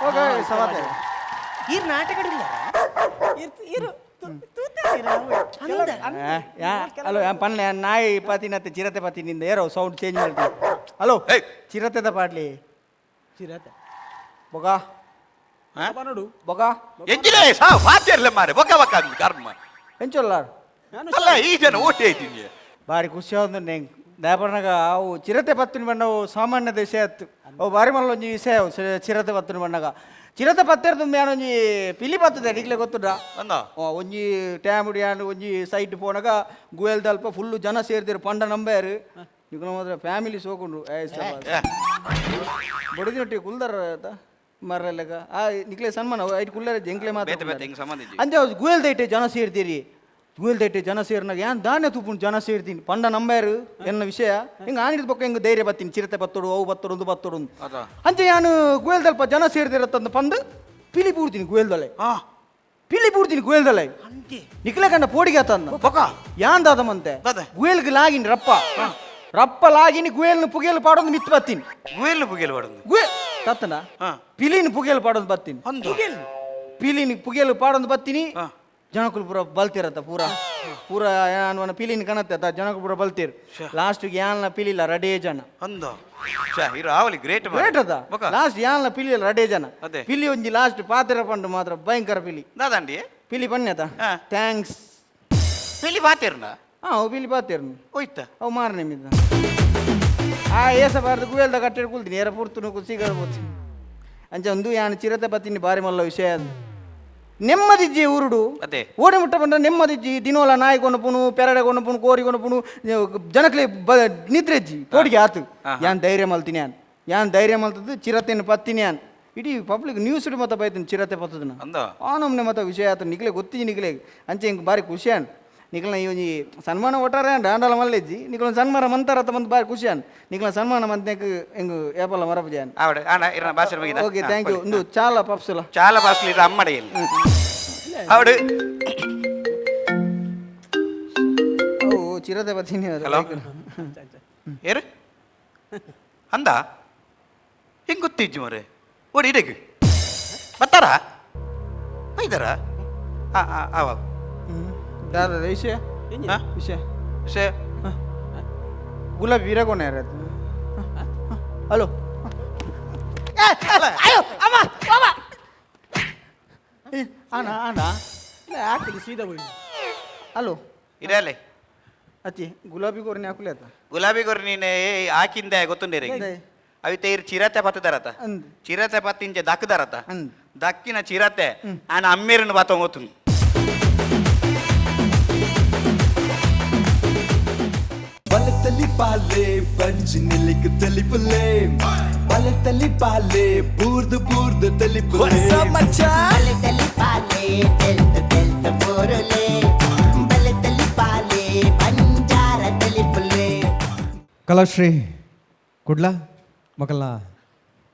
ಓಕೆ ಸವಾತೆ. ಈರ್ ನಾಟಕ ಇಲ್ಲ. ಇರು. ಹಲೋ ಪನ್ಲೆ ನಾಯಿ ಪಾತಿನತ್ತೆ ಚಿರತೆ ಪಾತಿನಿಂದ ಏರೋ ಸೌಂಡ್ ಚೇಂಜ್ ಮಾಡ್ತೀನಿ. ಹಲೋ ಚಿರತೆದ ಪಾಡ್ಲಿ. ಚಿರತೆ ಬೊಗ ಬೊಗ ಎಂಜಿನೇ ಸಾವು ಪಾತಿಯರ್ಲೆ ಮಾರೆ ಬೊಕ ಬೊಕ ಅಂದ್ ಕರ್ಮ. ಎಂಚೊಲ್ಲ ಅಲ್ಲ ಈ ಜನ ಓಟಿ ಐತೀನಿ. ಬಾರಿ ಖುಷಿ ಆದ್ರು ನೆಂಗ್ ದಾಪರ್ನಾಗ ಅವು ಚಿರತೆ ಪತ್ತಿನ ಬಣ್ಣವು ಸಾಮಾನ್ಯ ದೇಶ ಆತು. ಅವು ಬಾರಿ ಮಲ್ಲ ಒಂಜಿ ವಿಷಯ ಅವು ಚಿರತೆ ಪತ್ತಿನ ಬಣ್ಣಗ. ಚಿರತೆ ಪತ್ತೆರ್ದು ಒಂಜಿ ಪಿಲಿ ಪತ್ತದೆ ನಿಕ್ಲೆ ಗೊತ್ತುಂಡ? ಒಂಜಿ ಟ್ಯಾಮ್ ಯಾನ್ ಒಂಜಿ ಸೈಟ್ ಪೋನಾಗ ಗುಯಲ್ ದಲ್ಪ ಫುಲ್ಲು ಜನ ಸೇರ್ದಿರು ಪಂಡ ನಂಬಾರು. ನಿಕ್ಲ ಮಾತ್ರ ಫ್ಯಾಮಿಲಿ ಸೋಕುಂಡು. ಬೊಡದಿನೊಟ್ಟಿಗೆ ಕುಲ್ದಾರ ಆತ ಮರ್ರಲೆಗ ಆ ನಿಕ್ಲೆ ಸನ್ಮಾನ ಐಟ್ ಕುಲ್ಲರೆ ಎಂಕ್ಲೆ ಮಾತ್ರ. ಬೇತೆ ಬೇತೆ ಹಿಂಗ್ ಸಂಬಂಧ ಇಜ್ಜಿ. ಅಂಚೆ ಗುಯಲ್ ದೈಟೆ ಜನ ಸೇರ್ತೀರಿ. ಗುಯಲ್ ದೈಟೆ ಜನ ಸೇರ್ನಾಗ ಯಾನ್ ದಾನೆ ತೂಪುಂಡು ಜನ ಸೇರ್ತೀನಿ ಪಂಡ ನಂಬಾರು ಎನ್ನ ವಿಷಯ ಹಿಂಗೆ ಆನಿದ ಬೊಕ್ಕ ಹಿಂಗೆ ಧೈರ್ಯ ಬತ್ತೀನಿ ಚಿರತೆ ಬತ್ತೋಡು ಅವು ಬತ್ತೋಡು ಒಂದು ಬತ್ತೋಡು. ಅಂಚೆ ಯಾನು ಗುಯಲ್ ದಲ್ಪ ಜನ ಸೇರ್ದಿರತ್ತಂದು ಪಂದು ಪಿಲಿ ಪೂರ್ತೀನಿ ಗುಯಲ್ದಲೆ. ಪಿಲಿ ಪೂರ್ತೀನಿ ಗುಯಲ್ದಲೆ. ನಿಕ್ಲೆ ಕಂಡ ಪೋಡಿಗೆ ಆತಂದ ಯಾನ್ ದಾದಮಂತೆ ಗುಯಲ್ಗೆ ಲಾಗಿನಿ ರಪ್ಪ ರಪ್ಪ ಲಾಗಿನಿ ಗುಯಲ್ನ ಪುಗೆಲ್ ಪಾಡೊಂದು ಮಿತ್ ಬತ್ತೀನಿ. ಗುಯಲ್ನ ಪುಗೆಲ್ ಪಾಡೊಂದು ಗುಯಲ್ ತತ್ತನ ಪಿಲಿನ ಪುಗೆಲ್ ಪಾಡೊಂದು ಬತ್ತೀನಿ. ಪಿಲಿನ ಪುಗೆಲ್ ಪಾಡೊಂದು ಬತ್ತೀನಿ. ಜನಕುಲು ಪೂರ ಬಲ್ತಿರತ್ತ ಪೂರ ಪೂರ ಯಾನ್ ಪಿಲಿನ ಕಣತ್ತೆ ಅತ್ತ ಜನಕುಲು ಪೂರ ಬಲ್ತೀರ್. ಲಾಸ್ಟ್ಗೆ ಯಾನ್ಲ ಪಿಲಿಲ್ಲ ರಡೇ ಜನ. ಗ್ರೇಟ್ ಗ್ರೇಟ್ ಅದ ಲಾಸ್ಟ್ ಯಾನ್ಲ ಪಿಲಿಲ್ಲ ರಡೇ ಜನ. ಪಿಲಿ ಒಂಜಿ ಲಾಸ್ಟ್ ಪಾತಿರ ಪಂಡು ಮಾತ್ರ ಭಯಂಕರ ಪಿಲಿ. ದಾದಂಡಿ ಪಿಲಿ ಬನ್ನಿ thanks. ಪಿಲಿ ಪಾತಿರ್ನ? ಹಾ ಅವು ಪಿಲಿ ಪಾತಿರ್ನ. ಹೋಯ್ತ ಅವು ಮಾರನೆ ಮಿದ್ದ ಆ ಏಸ ಬಾರ್ದು ಗುಯಲ್ದ ಕಟ್ಟೆಡ್ ಕುಲ್ತೀನಿ ಏರ ಪುರ್ತುನು ಸಿಗರ್ಬೋದು. ಅಂಚೆ ಒಂದು ಯಾನ್ ಚಿರತೆ ಪತ್ತಿನಿ ಬಾರಿ ಮಲ್ಲ ವಿಷಯ ಅದು. ನೆಮ್ಮದಿಜ್ಜಿ ಊರುಡು ಓಡಿ ಮುಟ್ಟ ಬಂದ್ರೆ ನೆಮ್ಮದಿಜ್ಜಿ. ದಿನೋಲ ನಾಯಿ ಕೊನಪುನು ಪೆರಡೆ ಕೊನಪುನು ಕೋರಿ ಕೊನಪುನು ಜನಕ್ಲೆ ನಿದ್ರೆಜ್ಜಿ ಪೋಡಿಗೆ ಆತು. ಯಾನ್ ಧೈರ್ಯ ಮಲ್ತೀನಿ ಯಾನ್ ಯಾನ್ ಧೈರ್ಯ ಮಲ್ತದ್ದು ಚಿರತೆಯನ್ನು ಪತ್ತಿನಿ ಯಾನ್ ಇಡೀ ಪಬ್ಲಿಕ್ ನ್ಯೂಸ್ ಮತ್ತ ಬೈತೀನಿ ಚಿರತೆ ಪತ್ತದನ ಆ ನಮ್ನೆ ಮತ್ತ ವಿಷಯ ಆತು ನಿಕ್ಲೆ ಗೊತ್ತಿಜಿ ನಿಕ್ಲೆ. ಅಂಚೆ ಹಿಂಗೆ ಬಾರಿ ಖುಷಿ ಅನ್ ನಿಕ್ಲ ಈ ಒಂಜಿ ಸನ್ಮಾನ ಒಟ್ಟಾರೆ ಅಂಡ ಆಂಡಲ ಮಲ್ಲೆಜ್ಜಿ ನಿಕ್ಲ ಸನ್ಮಾನ ಮಂತಾರ ಬಂದು ಬಾರಿ ಖುಷಿ ಅನ್ ನಿಕ್ಲ ಸನ್ಮಾನ ಮಂತ್ನೆಕ್ ಹೆಂಗ್ ಏಪಲ್ಲ ಮರಪಜಿ ಅನ್. Okay thank you. ಒಂದು ಚಾಲ ಪಪ್ಸುಲ ಚಾಲ ಪಾಪ್ಸುಲ ಇದು ಅಮ್ಮಡೆಯಲ್ಲಿ ಅವಡು. ಓ ಚಿರತೆ ಬತ್ತೀನಿ. ಹಲೋ ಏರು ಅಂದ ಹೆಂಗ್ ಗೊತ್ತಿಜ್ಜಿ ಮರೆ ಓಡಿ ಇಡಕ್ಕೆ ಬರ್ತಾರಾ ಇದ್ದಾರಾ? ಹಾಂ ಹಾಂ ಆವ. ದಾದಾ ವಿಷಯ ವಿಷಯ ವಿಷಯ ಗುಲಾಬಿ ವೀರಕೋಣ ಯಾರು? ಹಲೋ ಅಯ್ಯೋ ಅಮ್ಮ ಅಮ್ಮ ಅಣ್ಣ ಅಣ್ಣ ಆಗ್ತದೆ ಸೀದಾ ಹೋಗಿ. ಹಲೋ ಇರಲೆ ಅತ್ತಿ ಗುಲಾಬಿ ಗೋರ್ನಿ ಹಾಕುಲೆ ಆತ. ಗುಲಾಬಿ ಗೋರ್ ನೀನೆ ಹಾಕಿಂದೆ ಗೊತ್ತುಂಡೇರಿ ಅವಿ ತೇರ್ ಚಿರತೆ ಪತ್ತದಾರತ ಚಿರತೆ ಪತ್ತಿಂಚೆ ದಕ್ಕದಾರತ ದಕ್ಕಿನ ಚಿರತೆ ಆನ ಅಮ್ಮೇರನ್ನು ಬಾತ ಗೊತ್ತುಂಡು. ಬಲತಲಿ ಪಾಲೆ ಬಂಜಿ ನಿಲಿಕ್ ತಲಿಪುಲೆ ಬಲತಲಿ ಪಾಲೆ ಬೂರ್ದು ಬೂರ್ದು ತಲಿಪುಲೆ ಬಲತಲಿ ಪಾಲೆ ತೆಲ್ತ ತೆಲ್ತ ಬೋರಲೆ ಬಲತಲಿ ಪಾಲೆ ಬಂಜಾರ ತಲಿಪುಲೆ. Kalashree Kudla ಮಕಲ್ನ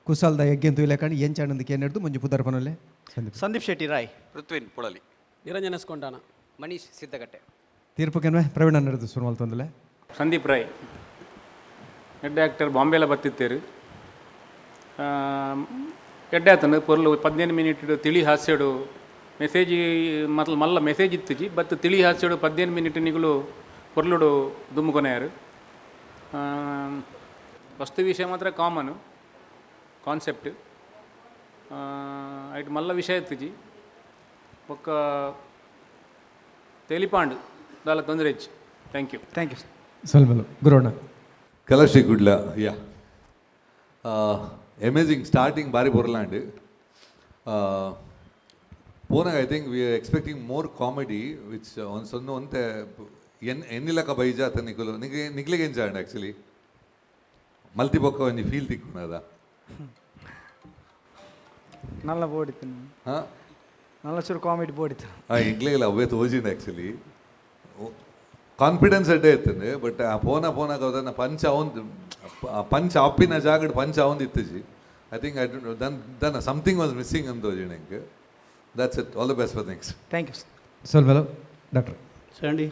ಕುಸಾಲ್ದ ಯಜ್ಞಂತು ಇಲ್ಲಕಂಡು ಎಂಚಾಣಂದಕ್ಕೆ ಏನಿಡ್ದು ಮುಂಜಿ ಪುದರ್ಪನಲ್ಲೇ Sandeep. ಸಂದೀಪ್ ಶೆಟ್ಟಿ ರಾಯ್. ಪೃಥ್ವಿನ್ ಪುಳಲಿ. ನಿರಂಜನ ಸ್ಕೊಂಡಾನ. ಮನೀಶ್ ಸಿದ್ದಗಟ್ಟೆ. ತೀರ್ಪುಕೆನ್ವೆ ಪ್ರವೀಣ ನಡೆದು ಸುರುಮಲ್ ತೊಂದಲೆ. ಸಂದೀಪ್ ರಾಯ್ ಎಡ್ಡೆ ಆ್ಯಕ್ಟರ್, ಬಾಂಬೆಲ ಬತ್ತಿತ್ತೇರು. ಎಡ್ಡೆ ಆತನು ಪೊರ್ಲು 15 ಮಿನಿಟ್ ತಿಳಿ ಹಾಸ್ಯಡು ಮೆಸೇಜ್ ಮಲ್ಲ ಮಲ್ಲ ಮೆಸೇಜ್ ಇತ್ತುಜಿ ಬತ್ ತಿಳಿ ಹಾಸ್ಯಡು 15 ಮಿನಿಟ್ ನಿಗುಲು ಪೊರ್ಲುಡು ದುಮ್ಮುಕೊನೆಯಾರು. ವಸ್ತು ವಿಷಯ ಮಾತ್ರ ಕಾಮನು ಕಾನ್ಸೆಪ್ಟ್ ಐಟ್ ಮಲ್ಲ ವಿಷಯ ಇತ್ತುಜಿ. ಬೊಕ್ಕ ತೆಲಿಪಾಂಡು ದಾಲ ತೊಂದರೆ ಹೆಚ್ಚು. Thank you. Thank you. ಸೊಲ್ಮೆಲು ಗುರುವಣ್ಣ. Kalashree Kudla, yeah, amazing starting ಬಾರಿ ಬೊರ್ಲಾಂಡ್ ಪೋನಾಗ. I think we are expecting more comedy, which ಒಂದು ಸೊನ್ನ ಒಂತೆ ಎನ್ ಎನ್ನಿಲಕ ಬೈಜ ಅತ ನಿಕುಲು ನಿಗೆ ನಿಗ್ಲಿಗೆ ಎಂಜಾಂಡ್ ಆ್ಯಕ್ಚುಲಿ ಮಲ್ತಿ ಬೊಕ್ಕ ಒಂಜಿ ಫೀಲ್ ತಿಕ್ಕುನದ. ನಲ್ಲ ಬೋಡಿತ್ತು. ಹಾಂ. ನಲ್ಲ ಚೂರು ಕಾಮಿಡಿ ಬೋಡಿತ್ತು. ಹಾಂ, ಎಂಕ್ಲೆಗೆಲ್ಲ ಅವೇ ತೋಜಿಂದ. ಆ್ಯಕ್ಚುಲಿ ಕಾನ್ಫಿಡೆನ್ಸ್ ಅಡ್ಡೆ ಇತ್ತಂದೆ, ಬಟ್ ಆ ಪೋನ ಪೋನಾಗ ಅದನ್ನ ಪಂಚ ಅವನ್ ಪಂಚ್ ಅಪ್ಪಿನ ಜಾಗಡ್ ಪಂಚ್ ಅವಂದು ಇತ್ತಜಿ. I think I don't done done something was missing ಅಂತ ತೋಜಿಂಡ್ ಎಂಕ್. That's it. All the best for next. Thank you. ಸೊಲ್ಮೆಲು doctor. Sandy.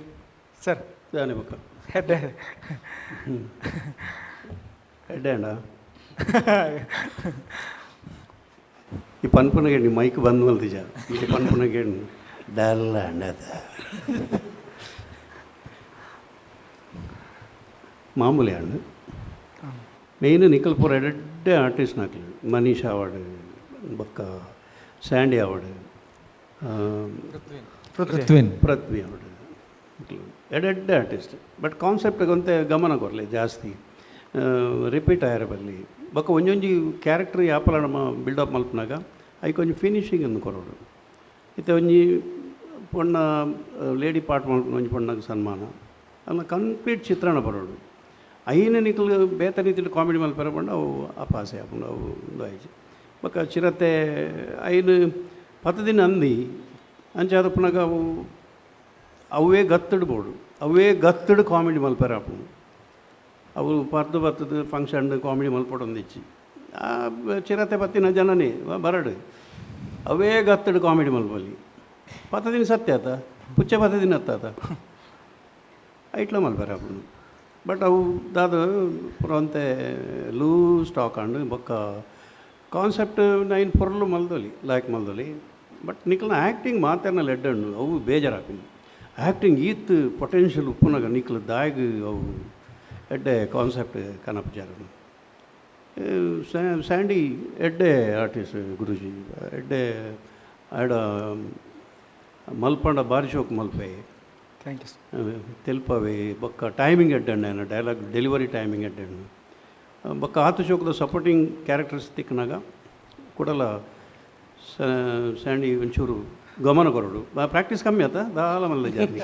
Sir. ದಾನೆ ಬೊಕ್ಕ? ಹೆಡ್ಡೆ. ಎಡ್ಡೆ ಅಂಡ ಈ ಪನ್ಪುನಗೇಣಿ ಮೈಕ್ ಬಂದ್ ಮಲ್ತಿಜ. ಈ ಪನ್ಪುನಗೇಣಿ ಡಲ್ಲ ಅಂಡದ ಮಾಮೂಲಿ ಹಣ್ಣು. ಮೇಯ್ನ್ ನಿಕಲ್ಪುರ ಎಡ್ಡೆ ಆರ್ಟಿಸ್ಟ್ ನಾಕ್ಲಿ, ಮನೀಷ್ ಆವಡ್, ಬೊಕ್ಕ ಸ್ಯಾಂಡಿ ಆವಡ್, ಪೃಥ್ವಿನ್. ಪೃಥ್ವಿ ಆವಡ್, ಎಡೆಡ್ಡೆ artist. But concept ಒಂತೆ ಗಮನ ಕೊರಲಿ ಜಾಸ್ತಿ, ರಿಪೀಟ್ ಆಯರ ಬಲ್ಲಿ. ಬೊಕ್ಕ ಒಂಜೊಂಜಿ ಕ್ಯಾರೆಕ್ಟರ್ ಯಾಪಲ ನಮ್ಮ ಬಿಲ್ಡಪ್ ಮಲ್ಪನಾಗ ಐಕ್ ಒಂಜಿ ಫಿನಿಶಿಂಗ್ ಅನ್ನು ಕೊರೊಡು. ಇತ್ತೆ ಒಂಜಿ ಪೊಣ್ಣ ಲೇಡಿ ಪಾರ್ಟ್ ಮಲ್ಪುನ ಒಂಜಿ ಪೊಣ್ಣಗ್ ಸನ್ಮಾನ ಅನ್ನ ಕಂಪ್ಲೀಟ್ ಚಿತ್ರಣ ಬರೋಡು. ಐನ ನಿಕಲ್ ಬೇತೆ ರೀತಿಲಿ ಕಾಮಿಡಿ ಮಲ್ಪೆರ ಪಂಡ ಅವು ಅಪಾಸೆ ಆಪುಂಡು, ಅವು ಉಂದು ಆಯ್ಜಿ. ಬೊಕ್ಕ ಚಿರತೆ ಐನು 10 ದಿನ ಅಂದಿ ಅಂಚಾದ ಪುನಗ ಅವು ಅವೇ ಗತ್ತಡು ಬೋಡು, ಅವೇ ಗತ್ತಡು ಕಾಮಿಡಿ ಮಲ್ಪೆರ ಆಪುಂಡು. ಅವು ಪರ್ದು ಬತ್ತದ ಫಂಕ್ಷನ್ ಕಾಮಿಡಿ ಮಲ್ಪೊಡೊಂದಿಚ್ಚಿ ಆ ಚಿರತೆ ಪತ್ತಿನ ಜನನೇ ಬರಡು ಅವೇ ಗತ್ತಡು ಕಾಮಿಡಿ ಮಲ್ಪಲ್ಲಿ. 10 ದಿನ ಸತ್ಯ ಆತ ಪುಚ್ಚೆ 10 ದಿನ ಅತ್ತಾತ ಐಟ್ಲ ಮಲ್ಪೆರ ಆಪುಂಡು. ಬಟ್ ಅವು ದಾದ ಪೂರ ಒಂತೆ ಲೂಸ್ ಟಾಕ್ ಅಂಡ್. ಬೊಕ್ಕ ಕಾನ್ಸೆಪ್ಟ್ ನೈನ್ ಪೊರ್ಲು ಮಲ್ದೊಲಿ, ಲಾಯ್ಕ್ ಮಲ್ದೊಲಿ. ಬಟ್ ನಿಕ್ಲ್ನ ಆ್ಯಕ್ಟಿಂಗ್ ಮಾತೆರ್ನ ಎಡ್ಡಣ್ಣು ಅವು ಬೇಜಾರಾಪಿನಿ. ಆ್ಯಕ್ಟಿಂಗ್ ಈತ್ ಪೊಟೆನ್ಷಿಯಲ್ ಉಪ್ಪುನಾಗ ನಿಕ್ಲು ದಾಯಗ್ ಅವು ಎಡ್ಡೆ ಕಾನ್ಸೆಪ್ಟ್ ಕನಪುಜಾರ. ಸ್ಯಾಂಡಿ ಎಡ್ಡೆ ಆರ್ಟಿಸ್ಟ್ ಗುರುಜಿ, ಎಡ್ಡೆ ಆಡ ಮಲ್ಪಂಡ ಬಾರಿ ಶೋಕ್ ಮಲ್ಪೆ. Thank you. ತೆಲ್ಪವೆ. ಬೊಕ್ಕ ಟೈಮಿಂಗ್ ಎಡ್ಡಣ್ಣ, dialogue delivery timing ಎಡ್ಡಣ್ಣ. ಬೊಕ್ಕ ಆತು ಶೋಕದ ಸಪೋರ್ಟಿಂಗ್ ಕ್ಯಾರೆಕ್ಟರ್ಸ್ ತಿಕ್ಕನಾಗ ಕೂಡಲ ಸ್ಯಾಂಡಿ ಒಂಚೂರು ಗಮನ ಕೊರಡು. ಪ್ರಾಕ್ಟೀಸ್ ಕಮ್ಮಿ ಆತ ದಾಲ ಮಲ್ಲ ಜಾಸ್ತಿ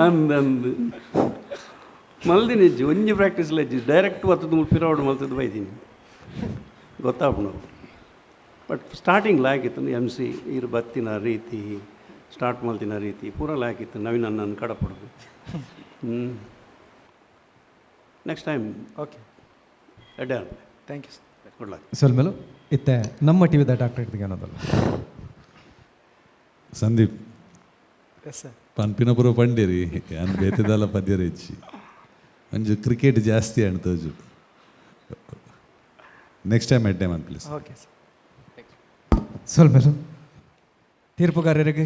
ಅಂದ್ ಅಂದ್ ಮಲ್ದಿನಿ ಅಜ್ಜಿ ಒಂಜಿ ಪ್ರಾಕ್ಟೀಸ್ ಲಜ್ಜಿ ಡೈರೆಕ್ಟ್ ಬತ್ತದ ಪಿರವಡು ಮಲ್ತದ್ದು ಬೈದೀನಿ ಗೊತ್ತಾಪುಂಡು. ಬಟ್ ಸ್ಟಾರ್ಟಿಂಗ್ ಲಾಯ್ಕಿತ್ತು ಎಮ್ ಸಿ ಇರು ಬತ್ತಿನ ರೀತಿ, ಸ್ಟಾರ್ಟ್ ಮಲ್ತಿನ ರೀತಿ ಪೂರ ಲಾಯ್ಕಿತ್ತು. ನವೀನ್ ಅಣ್ಣನ ಕಡಪಡೋದು next time. Okay. ಎಡ್ಡೆ. Thank you. Good luck. ಸೊಲ್ಮೆಲು. ಇತ್ತೆ ನಮ್ಮ ಟಿವಿದ ಡಾಕ್ಟರ್ ಅನ್ನೋದಲ್ಲ. ಸಂದೀಪ್. Yes sir. ಪನ್ಪಿನಪುರ ಪಂಡೇರಿ ಅನ್ ಬೇತೆದಲ್ಲ ಪದ್ಯರ ಹೆಚ್ಚಿ ಒಂಜಿ ಕ್ರಿಕೆಟ್ ಜಾಸ್ತಿ ಅಂಡ್ ತೋಜು. ನೆಕ್ಸ್ಟ್ ಟೈಮ್ ಎಡ್ಡೆ man please. Okay sir. ಸೊಲ್ಮೆಲು ತೀರ್ಪುಗಾರರಿಗೆ,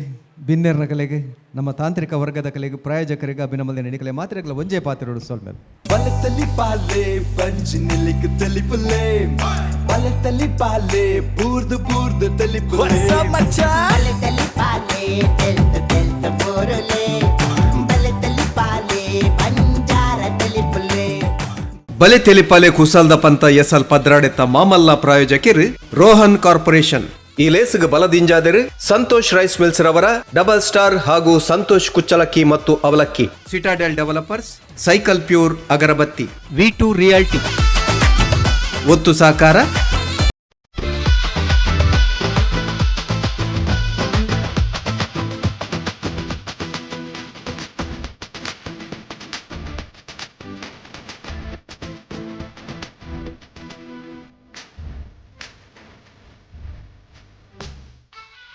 ಬಿನ್ನೆರ್ನ ಕಲೆಗೆ, ನಮ್ಮ ತಾಂತ್ರಿಕ ವರ್ಗದ ಕಲೆಗೆ, ಪ್ರಾಯೋಜಕರಿಗೆ ಅಭಿನಂದನೆ. ನಿಕಲೆ ಮಾತ್ರೆಗಳ ಒಂಜೇ ಪಾತ್ರಗಳು. ಸೊಲ್ಮೆಲು. ಬಲತಲಿ ಪಾಲೆ ಬಂಜಿ ನಿಲಿಕ್ ತಲಿಪುಲೆ ಬಲತಲಿ ಪಾಲೆ ಬೂರ್ದು ಬೂರ್ದು ತಲಿಪುಲೆ. ಬಲತಲಿ ಪಾಲೆ ತೆಲ್ತ ತೆಲ್ತ ಬೋರುಲೆ ಬಲತಲಿ ಪಾಲೆ ಬಂಜಾರ ತಲಿಪುಲೆ. ಬಲೆ ತೆಲಿಪಾಲೆ ಕುಸಲ್ದ ಪಂತ ಎಸಲ್ ಪದ್ರಾಡೆತ್ತ ಮಾಮಲ್ಲ ಪ್ರಾಯೋಜಕಿರು ರೋಹನ್ ಕಾರ್ಪೊರೇಷನ್. ಈ ಲೇಸ್ಗೆ ಬಲದಿಂಜಾದರು ಸಂತೋಷ್ ರೈಸ್ ಮಿಲ್ಸ್ ರವರ ಡಬಲ್ ಸ್ಟಾರ್ ಹಾಗೂ ಸಂತೋಷ್ ಕುಚ್ಚಲಕ್ಕಿ ಮತ್ತು ಅವಲಕ್ಕಿ, Citadel developers, cycle pure ಅಗರಬತ್ತಿ, V2 realty. ಒತ್ತು ಸಹಕಾರ